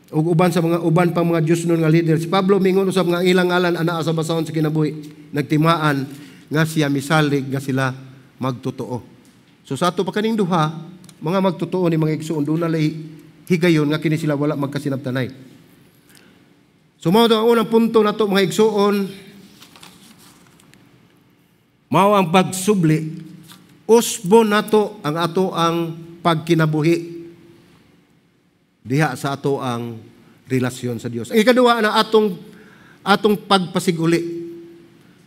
ug uban sa mga uban pang mga Diyos nun nga leader. Si Pablo mingon usab nga ang ilang ngalan anaa sa basahon sa kinabuhi. Nagtimaan nga siya misalig nga sila magtotoo. So sa ato pa kaning duha, mga magtotoo ni mga igsuon, doon na lay higayon nga kini sila wala magkasinabtanay. So mao ang unang punto nato, mga igsuon, mao ang pagsubli. Usbo nato ang ato ang pagkinabuhi diha sa ato ang relasyon sa Dios. Ang ikaduha na atong atong pagpasiguli.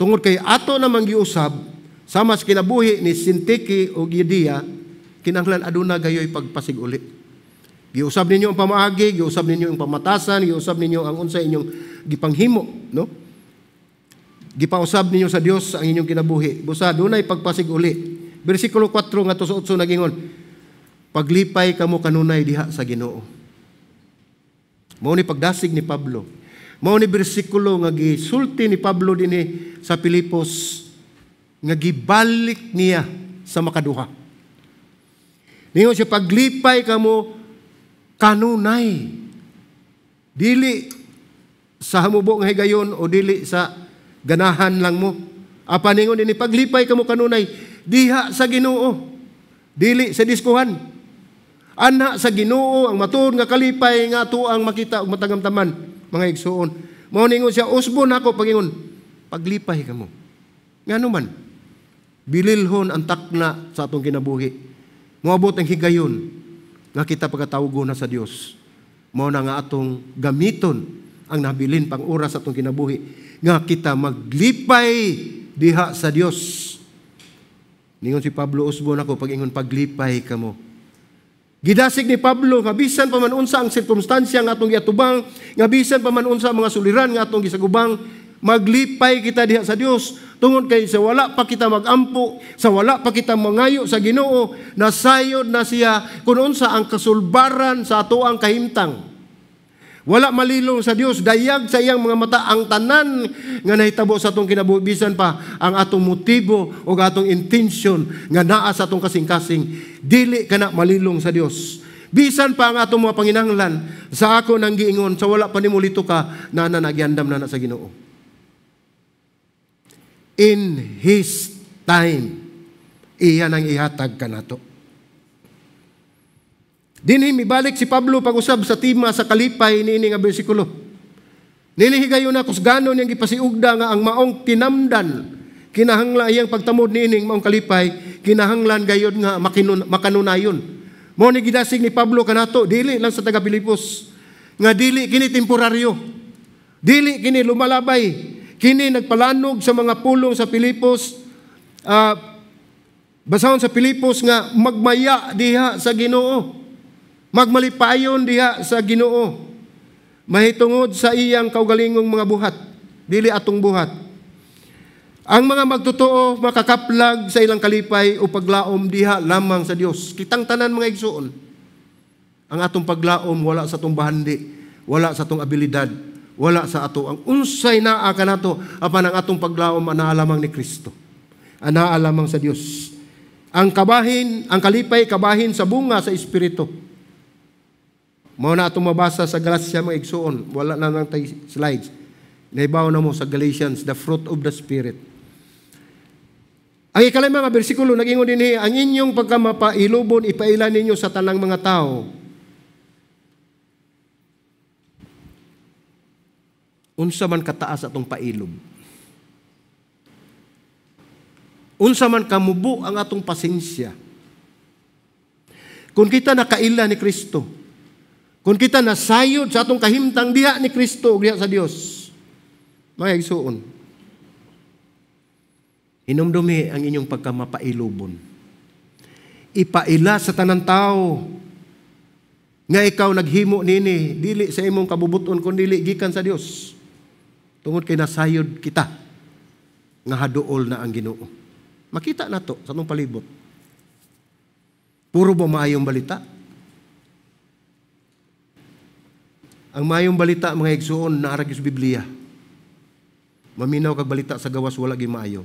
Tungod kay ato namang giusab sama sa kinabuhi ni Sintiki o Euodia, kinahanglan aduna gayoy pagpasiguli. Giusab ninyo ang pamaagi, giusab ninyo ang pamatasan, giusab ninyo ang unsa inyong gipanghimo, no? Gipausab ninyo sa Dios ang inyong kinabuhi. Busa dunay pagpasiguli. Bersikulo 4 ngadto sa 8 nagingon, "Paglipay kamo kanunay diha sa Ginoo." Mao ni pagdasig ni Pablo. Mao ni bersikulo nga gisulti ni Pablo dinhi sa Pilipos nga gibalik niya sa makaduha. Ningon siya, "Paglipay kamo kanunay." Dili sa hamubo nga higayon o dili sa ganahan lang mo. Apan ningon dinhi, "Paglipay kamo kanunay diha sa Ginoo." Dili sa diskuhan. Anha sa Ginoo ang matuod nga kalipay nga ato ang makita ug matagamtaman, mga igsuon. Mao ningon siya, "Usbon ako pagingon, paglipay kamo." Ngano man bililhon ang takna sa atong kinabuhi. Moabot ang higayon nga kita pagkatawgo na sa Dios. Mao na nga atong gamiton ang nabilin pang oras sa atong kinabuhi nga kita maglipay diha sa Dios. Ningon si Pablo, "Usbon ako pagingon, paglipay kamo." Gidasig ni Pablo nga bisan pa man unsa ang sirkumstansya nga atong giatubang, nga bisan pa man unsa ang mga suliran nga atong gisagubang, maglipay kita diha sa Dios tungod kay sa wala pa kita magampo, sa wala pa kita mangayo sa Ginoo, nasayod na siya kung unsa ang kasulbaran sa atoang kahimtang. Wala malilong sa Dios, dayag sa iyang mga mata ang tanan nga nahitabo sa atong kinabuhi, bisan pa ang atong motibo o atong intention nga naa sa atong kasing-kasing, dili kana malilong sa Dios. Bisan pa ang atong mga panginahanglan, sa ako nang giingon, sa wala pa nimo lito ka, nana nagyandam na na sa Ginoo. In His time, iya nang ihatag kanato. Dinhi mibalik si Pablo pag-usab sa tema sa kalipay niini nga bersikulo. Nini higayon na kusganon niyang gipasiugda nga ang maong tinamdan kinahanglan iyang pagtamod niining maong kalipay, kinahanglan gayod nga makanunayon. Mao ni gidasig ni Pablo kanato dili lang sa taga Pilipos nga dili kini temporaryo. Dili kini lumalabay. Kini nagpalanog sa mga pulong sa Pilipos, basahon sa Pilipos nga magmaya diha sa Ginoo. Magmalipayon diha sa Ginoo. Mahitungod sa iyang kaugalingong mga buhat, dili atong buhat. Ang mga magtotoo makakaplag sa ilang kalipay o paglaom diha lamang sa Dios. Kitang tanan, mga igsuon. Ang atong paglaom wala sa atong bahandi, wala sa atong abilidad, wala sa ato ang unsay naa kanato, apan ang atong paglaom anaa lamang ni Kristo. Anaa lamang sa Dios. Ang kabahin, ang kalipay kabahin sa bunga sa Espiritu. Mao na atong mabasa sa Galatia, mga igsuon, wala na nang tay slides. Naibaw na mo sa Galatians, the fruit of the Spirit. Ang ikalima nga bersikulo nag-ingon dinhi, ang inyong pagkamapailubon ipaila ninyo sa tanang mga tao. Unsa man kataas atong pailob? Unsa man kamubo ang atong pasensya? Kung kita nakaila ni Kristo, kung kita nasayod sa atong kahimtang diha ni Kristo ug diha sa Dios, mga igsuon, hinumdumi ang inyong pagkamapailubon. Ipaila sa tanang tao nga ikaw naghimo nini, dili sa imong kabubuton kun dili gikan sa Dios. Tungod kay nasayod kita nga haduol na ang Ginoo. Makita nato sa atong palibot. Puro ba maayong balita? Ang maayong balita, mga igsuon, naa ra gyud sa Biblia. Maminaw kag balita sa gawas, wala gyud maayo.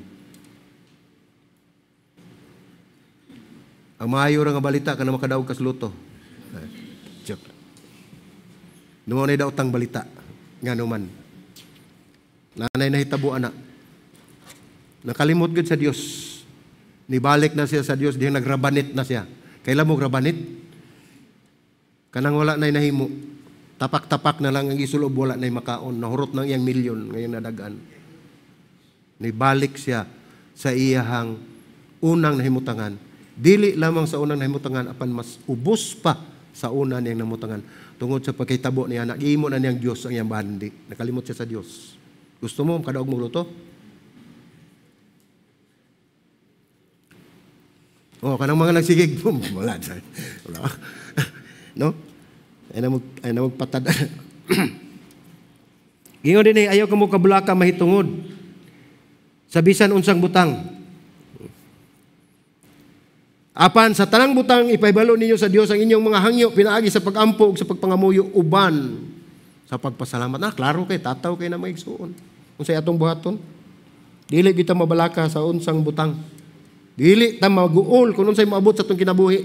Ang maayo ra nga balita kana makadaog kas luto. Joke. Nuo nay daotang balita ngano man. Nanay nahitabo ana. Nakalimot gyud sa Dios. Nibalik na siya sa Dios, dihang nagrabanit na siya. Kailan mo grabanit? Kanang wala nay nahimo. Tapak-tapak na lang ang isulob, wala nay makaon. Nahurot nang iyang milyon ngayon nadagan. Nibalik siya sa iyahang unang nahimutangan. Dili lamang sa unang nahimutangan, apan mas ubos pa sa una niyang nahimutangan. Tungod sa pagkahitabo niya, nagihimo na niyang Dios ang iyang bahandi. Nakalimot siya sa Dios. Gusto mo kadaog mo luto? Oh, kanang mga nagsigig, boom, wala. Wala. No? Ay na magpatad. Ingon din ayaw kamo kabulaka mahitungod sa bisan unsang butang. Apan sa tanang butang ipahibalo ninyo sa Dios ang inyong mga hangyo pinaagi sa pagampo ug sa pagpangamuyo uban sa pagpasalamat. Na klaro kay tataw kay na mga igsuon. Unsay atong buhaton? Dili kita mabalaka sa unsang butang. Dili ta maguol kung unsay moabot sa atong kinabuhi.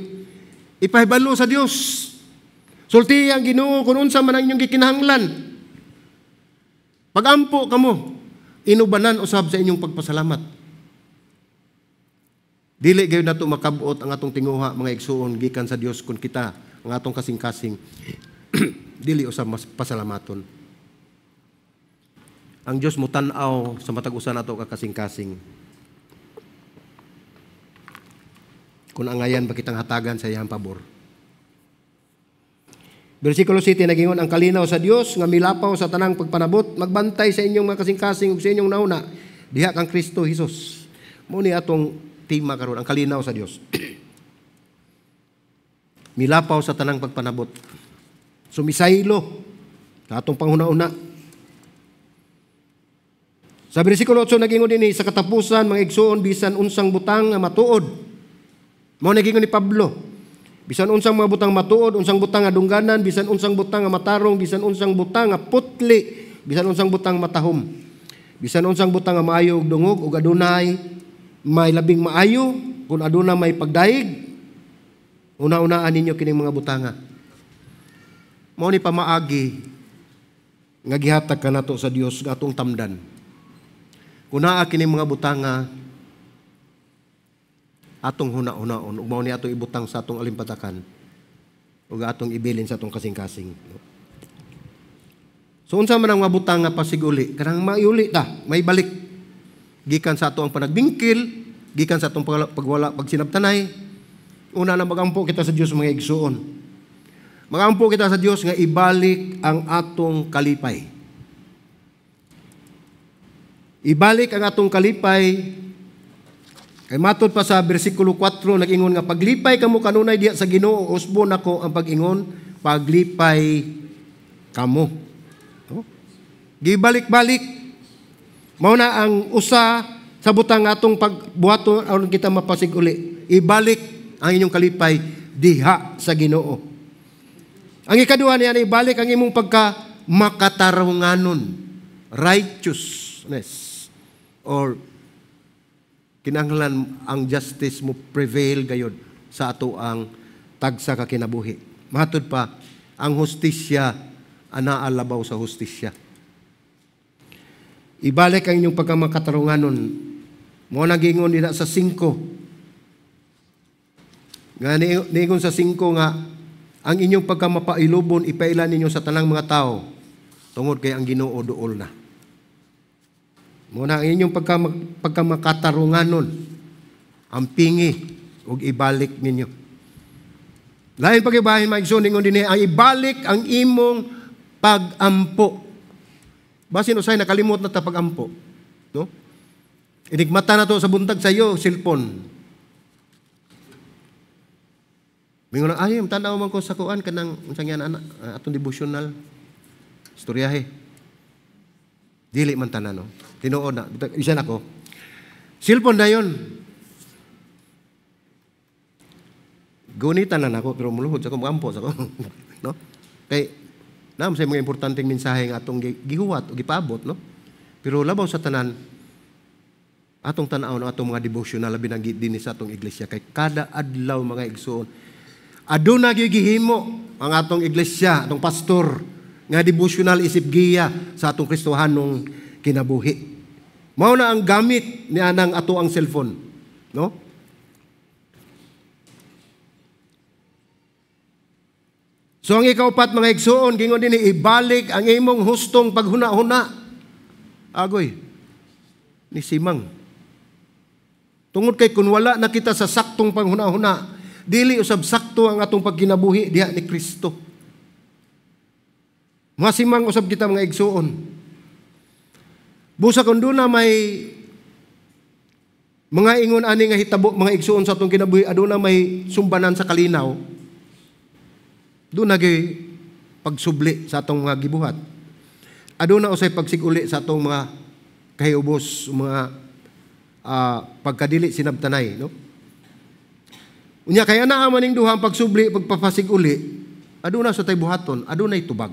Ipahibalo sa Dios. Sulti ang Ginoo kung unsa man ang inyong gikinahanglan. Pagampo kamo, inubanan usab sa inyong pagpasalamat. Dili gayon nato makabot ang atong tinguha, mga igsuon, gikan sa Dios kung kita ang atong kasing-kasing dili usab mas pasalamaton. Ang Dios motan-aw sa matag usa nato ka kasing-kasing. Kung angayan ba kitang hatagan sa iyang pabor. Versikulo 7 nagingon, ang kalinaw sa Dios nga milapaw sa tanang pagpanabot, magbantay sa inyong mga kasing-kasing ug sa inyong nauna diha kang Kristo Hesus. Mao ni atong tema karon, ang kalinaw sa Dios. Milapaw sa tanang pagpanabot. Sumisaylo sa atong panghuna-una. Sa versikulo 8 nagingon dinhi, sa katapusan mga igsuon, bisan unsang butang nga matuod. Mao nagingon ni Pablo. Bisan unsang mga butang matuod, unsang butang nga dungganan, bisan unsang butang nga matarong, bisan unsang butang nga putli, bisan unsang butang matahom. Bisan unsang butang nga maayo og dungog ug adunay may labing maayo, kung aduna may pagdayeg, una-unaan ninyo kining mga butanga. Mao ni pamaagi nga gihatag kanato sa Dios nga atong tamdan. Kung naa kining mga butanga, atong huna-hunaon ug mao ni atong ibutang sa atong alimpatakan ug atong ibilin sa atong kasing-kasing. So unsa man ang mga butang nga pasiguli, kanang maiuli ta, may balik gikan sa ato ang panagbingkil, gikan sa atong pagwala pagsinabtanay. Una na magampo kita sa Dios, mga igsuon. Magampo kita sa Dios nga ibalik ang atong kalipay. Ibalik ang atong kalipay. Kay matod pa sa bersikulo 4 nag-ingon nga paglipay kamo kanunay diha sa Ginoo, usbon nako ang pag-ingon, paglipay kamo. Gibalik-balik. Mao na ang usa sa butang atong pagbuhaton aron kita mapasig-uli. Ibalik ang inyong kalipay diha sa Ginoo. Ang ikaduha niya, ibalik ang imong pagka makatarunganon, righteousness, or kinahanglan ang justice mo prevail gayod sa ato ang tagsa ka kinabuhi. Matud pa, ang hustisya anaa labaw sa hustisya. Ibalik ang inyong pagkamakatarunganon. Mao na giingon nila sa 5. Nga niingon sa 5 nga ang inyong pagkamapailubon ipailan ninyo sa tanang mga tao tungod kay ang Ginoo duol na. Mao na ang inyong pagkamakatarunganon ang pingi ug ibalik ninyo. Lain pagibahin mga igsoon, ingon dinhi ang ibalik ang imong pagampo. Basin usay nakalimot na ta pagampo, no? Inigmata na to sa buntag sa iyo cellphone. Mingon na, ay, tanaw man ko sa kuan kanang unsang yan ana atong devotional istoryahe. Dili man tanan, no. Tinuod na, isa na ko. Cellphone na yon. Gunitan na nako pero muluhod sa ko, magampo sa ko, no? Kay naam sa mga importanteng mensahe nga atong gihuwat o gipaabot, no? Pero labaw sa tanan atong tan-aw ang atong mga devotional labi nang dinhi sa atong iglesia kay kada adlaw mga igsoon aduna gyud gihimo ang atong iglesia, atong pastor nga devotional isip giya sa atong Kristohanong kinabuhi. Mao na ang gamit ni anang ato ang cellphone, no? So ang ikaupat mga igsoon, gingon dinhi ibalik ang imong hustong paghuna-huna. Agoy ni Simang. Tungod kay kun wala na kita sa saktong panghuna-huna, dili usab sakto ang atong pagkinabuhi diha ni Kristo. Masimang usab kita mga igsoon. Busa kun duna may mga ingon ani nga hitabo mga igsoon sa atong kinabuhi, aduna may sumbanan sa kalinaw. Doon nagay pagsubli sa atong mga gibuhat. Aduna usay pagsiguli sa atong mga kahiubos, mga pagkadili sinabtanay, no? Unya kay ana maning duha ang pagsubli, pagpapasiguli, aduna sa tay buhaton, adunay tubag.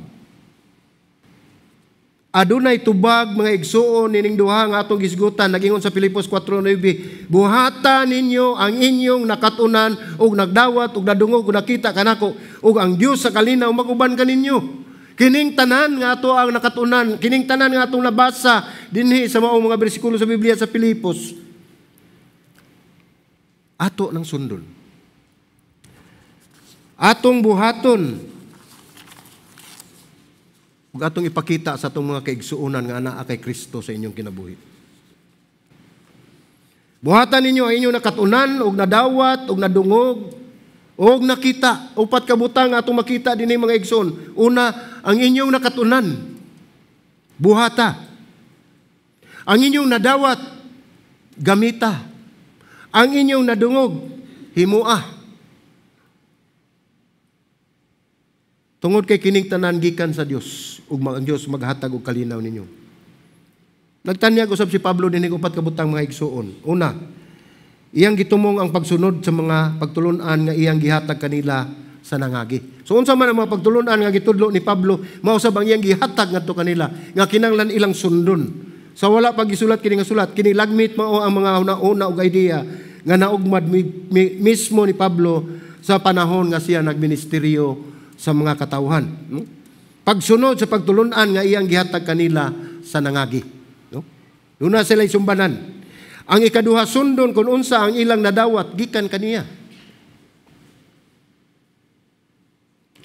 Adunay tubag mga igsuon nining duha nga atong gisgutan, nagingon sa Filipos 4:9, buhata ninyo ang inyong nakatunan ug nagdawat ug nadungog ug nakita kanako ug ang Dios sa kalinaw maguban kaninyo. Kining tanan nga ato ang nakatunan, kining tanan nga atong nabasa dinhi sa maong mga bersikulo sa Biblia sa Filipos, ato nang sundon. Atong buhaton ug atong ipakita sa atong mga kaigsuonan nga anaa kay Kristo sa inyong kinabuhi. Buhatan ninyo ang inyong nakatunan ug nadawat ug nadungog ug nakita. Upat ka butang atong makita dinhi mga igsoon. Una, ang inyong nakatunan, buhata. Ang inyong nadawat, gamita. Ang inyong nadungog, himua. Tungod kay kining tanan gikan sa Dios ug ang Dios maghatag og kalinaw ninyo. Nagtanyag usab si Pablo dinhi upat ka butang mga igsoon. Una, iyang gitumong ang pagsunod sa mga pagtulun-an nga iyang gihatag kanila sa nangagi. So unsa man ang mga pagtulun-an nga gitudlo ni Pablo, mao usab ang iyang gihatag ngadto kanila nga kinahanglan ilang sundon. Sa wala pa gisulat kini nga sulat, kini lagmit mao ang mga una-una og idea nga naugmad mismo ni Pablo sa panahon nga siya nagministeryo sa mga katawhan, no? Pagsunod sa pagtulun-an nga iyang gihatag kanila sa nangagi, no? Duna sila sumbanan. Ang ikaduha, sundon kung unsa ang ilang nadawat gikan kaniya.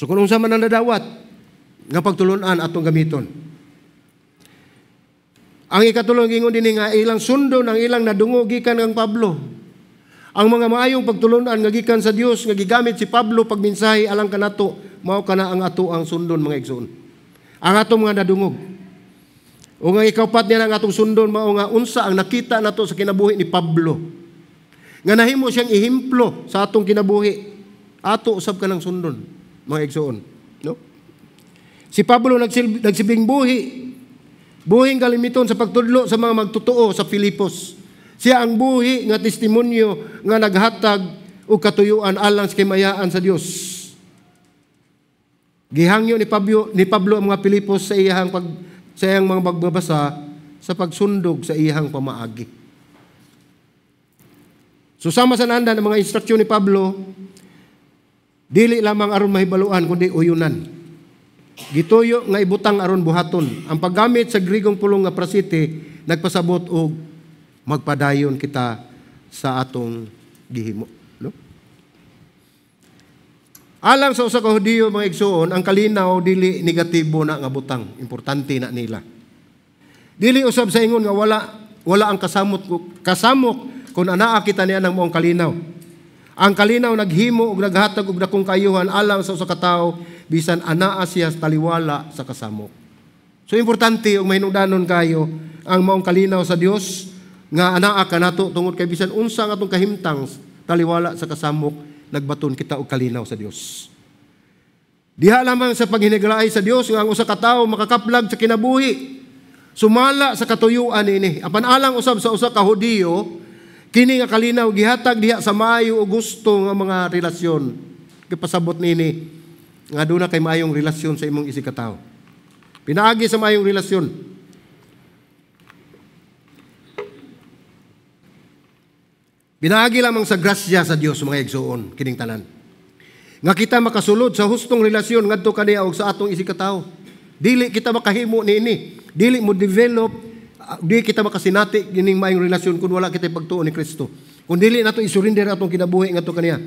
So kung unsa man ang nadawat nga pagtulun-an atong gamiton. Ang ikatulong ingon dinhi nga ilang sundon ang ilang nadungog gikan kang Pablo. Ang mga maayong pagtulun-an nga gikan sa Dios nga gigamit si Pablo pagmensahe alang kanato, mao kana ang ato ang sundon mga igsoon. Ang atong mga nadungog. O nga ikaupat niya ang atong sundon mao nga unsa ang nakita nato sa kinabuhi ni Pablo. Nga nahimo siyang ehemplo sa atong kinabuhi. Ato usab kanang sundon mga igsoon, no? Si Pablo nagsibing buhi Buhing galimiton sa pagtudlo sa mga magtotoo sa Filipos. Siya ang buhi nga testimonyo nga naghatag og katuyuan alang sa kimayaan sa Dios. Gihangyo ni Pablo ang mga Pilipos sa iyang mga pagbabasa sa pagsundog sa iyang pamaagi. So sama sa nanda ng mga instruksyon ni Pablo, dili lamang aron mahibaluan kundi uyunan. Gituyo nga ibutang aron buhaton. Ang paggamit sa Grigong pulong nga prasite nagpasabot og magpadayon kita sa atong gihimo, no? Alang sa usa ka Hudiyo, mga igsuon, ang kalinaw dili negatibo na nga butang, importante na nila. Dili usab sa ingon nga wala ang kasamok kung anaa kita niya ng maong kalinaw. Ang kalinaw naghimo og naghatag og dakong kaayuhan alang sa usa ka tawo bisan anaa siya taliwala sa kasamok. So importante og mahinungdanon kayo ang maong kalinaw sa Dios nga anaa kanato tungod kay bisan unsa ang atong kahimtang taliwala sa kasamok, nagbaton kita og kalinaw sa Dios. Diha lamang sa paghinigalaay sa Dios nga ang usa ka tawo makakaplag sa kinabuhi, sumala sa katuyuan niini. Apan alang usab sa usa ka Hudiyo, kini nga kalinaw gihatag diha sa maayo o gusto nga mga relasyon. Gipasabot niini nga aduna kay maayong relasyon sa imong isig ka tawo. Pinaagi sa maayong relasyon. Pinaagi lamang sa grasya sa Dios, mga igsoon, kining tanan. Nga kita makasulod sa hustong relasyon ngadto kaniya og sa atong isig ka tawo. Dili kita makahimo niini, dili mo develop, di kita makasinati kining maayong relasyon kung wala kita pagtuo ni Kristo. Kung dili nato isurrender atong kinabuhi ngadto kaniya.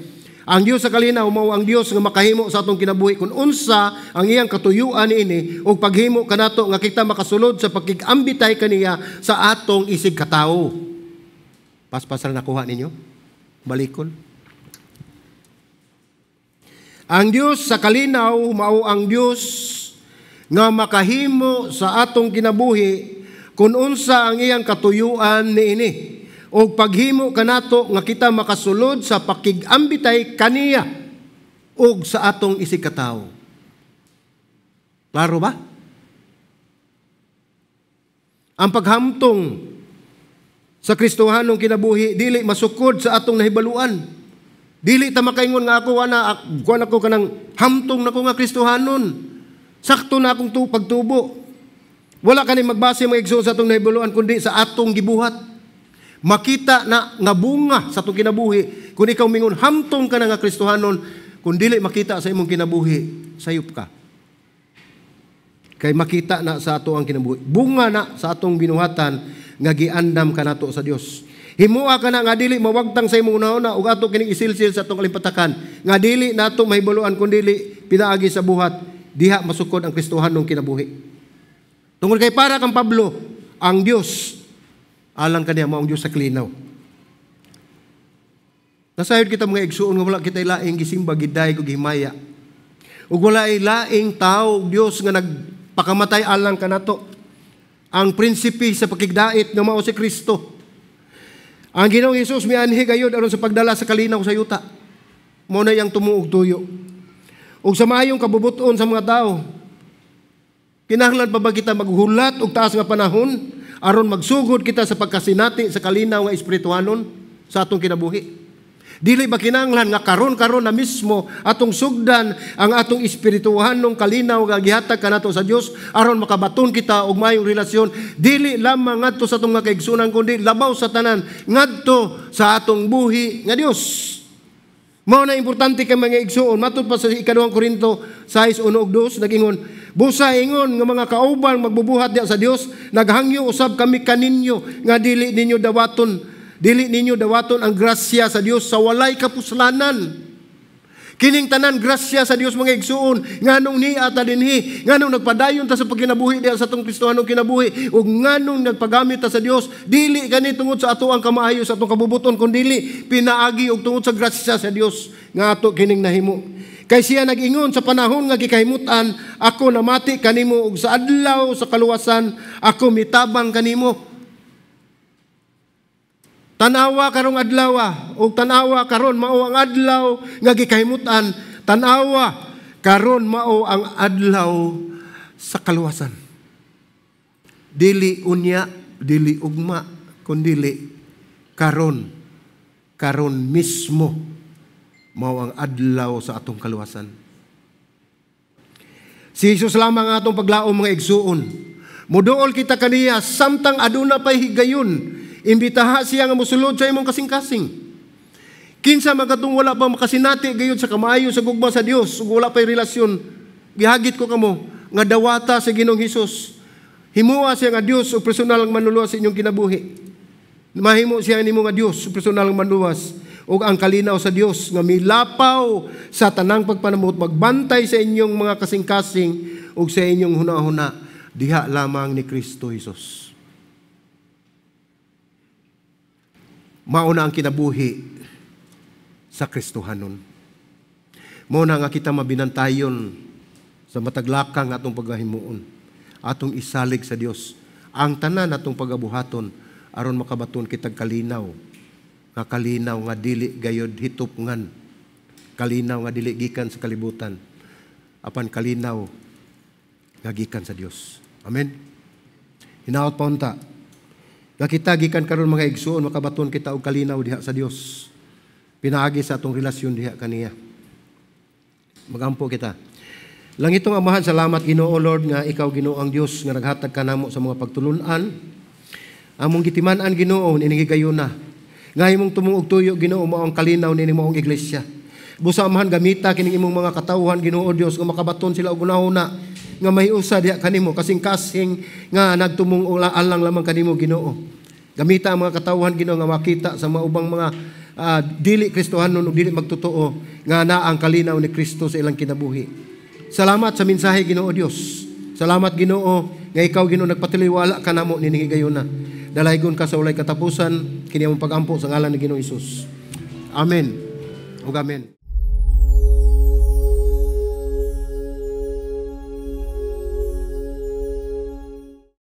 Ang Dios sa kalinaw mao ang Dios nga makahimo sa atong kinabuhi kung unsa ang iyang katuyuan niini ug paghimo kanato nga kita makasulod sa pagkig-ambitay kaniya sa atong isig katawo. Paspasal nakuha ninyo? Balikon. Ang Dios sa kalinaw mao ang Dios nga makahimo sa atong kinabuhi kung unsa ang iyang katuyuan niini og paghimo kanato nga kita makasulod sa pakig-ambitay kaniya og sa atong isig katawo. Klaro ba? Ang paghamtong sa Kristohanong kinabuhi dili masukod sa atong nahibaluan. Dili ta makaingon nga ako ana kuan ako kanang hamtong nako nga Kristohanon. Sakto na akong pagtubo. Wala kani magbase mga igsoon sa atong nahibaluan kundi sa atong gibuhat. Makita na nga bunga sa atong kinabuhi. Kung ikaw mingon hamtong ka na nga Kristohanon, kung dili makita sa imong kinabuhi, sayop ka. Kay makita na sa ato ang kinabuhi. Bunga na sa atong binuhatan nga giandam kanato sa Dios. Himua ka na nga dili mawagtang sa imong una-una ug ato kining isilsil sa atong kalimpatakan nga dili nato mahibaluan kun dili pinaagi sa buhat, diha masukod ang Kristohanong kinabuhi. Tungod kay para kang Pablo, ang Dios alang kaniya mao ang Dios sa kalinaw. Nasayod kita mga igsuon nga wala kita laing gisimba, giday ug gihimaya. Ug wala laing tawo ug Dios nga nagpakamatay alang kanato. Ang prinsipe sa pakigdait nga mao si Kristo. Ang Ginoong Hesus mianhi gayud aron sa pagdala sa kalinaw sa yuta. Mao na iyang tumuog tuyo. Ug sa maayong kabubuton sa mga tawo, kinahanglan pa ba kita maghulat og taas nga panahon aron magsugod kita sa pagkasinati sa kalinaw nga espirituhanon sa atong kinabuhi? Dili ba kinahanglan nga karon-karon na mismo atong sugdan ang atong espirituhanong kalinaw nga gihatag kanato sa Dios aron makabaton kita og maayong relasyon dili lamang ngadto sa atong mga kaigsunan kundi labaw sa tanan ngadto sa atong buhi nga Dios. Mao na importante kay mga igsuon. Matud pa sa 2 Korinto 6:1-2 nagingon, busa ingon nga mga kauban magbubuhat diha sa Dios, naghangyo usab kami kaninyo nga dili ninyo dawaton ang grasya sa Dios sa walay kapuslanan. Kining tanan grasya sa Dios mga igsuon, nganong niya ta dinhi, nganong nagpadayon ta sa pagkinabuhi diha sa atong Kristohanong kinabuhi, ug nganong nagpagamit ta sa Dios, dili kani tungod sa ato ang kamaayo sa atong kabubuton, kundi pinaagi og tungod sa grasya sa Dios nga ato kining nahimo. Kay siya nag-ingon sa panahon nga gikahimutan, ako namati kanimo ug sa adlaw sa kaluwasan ako mitabang kanimo. Tanawa karong adlaw ug tanawa karon mao ang adlaw nga gikahimutan, tanawa karon mao ang adlaw sa kaluwasan. Dili unya, dili ugma, kundili karon, karon mismo mao ang adlaw sa atong kaluwasan. Si Jesus lamang ang atong paglaom, mga igsuon. Muduol kita kaniya samtang aduna pay higayon. Imbitaha siya nga mosulod sa imong kasing-kasing. Kinsa man katong wala pa makasinati gayud sa kamaayo sa gugma sa Dios ug wala pay relasyon, gihagit ko kamo nga dawata sa Ginoong Hesus. Himoa siya nga Dios ug personal ang manluluwas sa inyong kinabuhi. Mahimo siya nimo nga Dios ug personal ang manluluwas, ug ang kalinaw sa Dios nga milapaw sa tanang pagpanamot magbantay sa inyong mga kasing-kasing ug sa inyong hunahuna diha lamang ni Kristo Hesus. Mao na ang kinabuhi sa Kristohanon. Mao na nga kita mabinantayon sa mataglakang atong paghahimuon, atong isalig sa Dios ang tanan atong pagabuhaton aron makabaton kitag kalinaw, nga kalinaw nga dili gayod hitupngan, kalinaw nga dili gikan sa kalibutan, apan kalinaw nga gikan sa Dios. Amen. Hinaot pa unta nga kita gikan karon, mga igsuon, makabaton kita og kalinaw diha sa Dios pinaagi sa atong relasyon diha kaniya. Magampo kita. Langitong Amahan, salamat, Ginoo Lord, nga ikaw, Ginoo, ang Dios nga naghatag kanamo sa mga pagtulunan. Among gitiman-an, Ginoo, ining higayuna nga imong tumong og tuyo, Ginoo, mao ang kalinaw nining maong iglesia. Busa, Amahan, gamita kining imong mga katawhan, Ginoo Dios, nga makabaton sila og hunahuna nga mahiusa diha kanimo, kasing-kasing nga nagtumong alang lamang kanimo, Ginoo. Gamita ang mga katawhan, Ginoo, nga makita sa mga ubang mga dili Kristohanon ug dili magtotoo nga naa ang kalinaw ni Kristo sa ilang kinabuhi. Salamat sa mensahe, Ginoo Dios. Salamat, Ginoo, nga ikaw, Ginoo, nagpatiliwala kanamo nining higayuna. Dalaygon ka sa walay katapusan. Kini among pagampo sa ngalan ni Ginoong Hesus. Amen. Ug amen.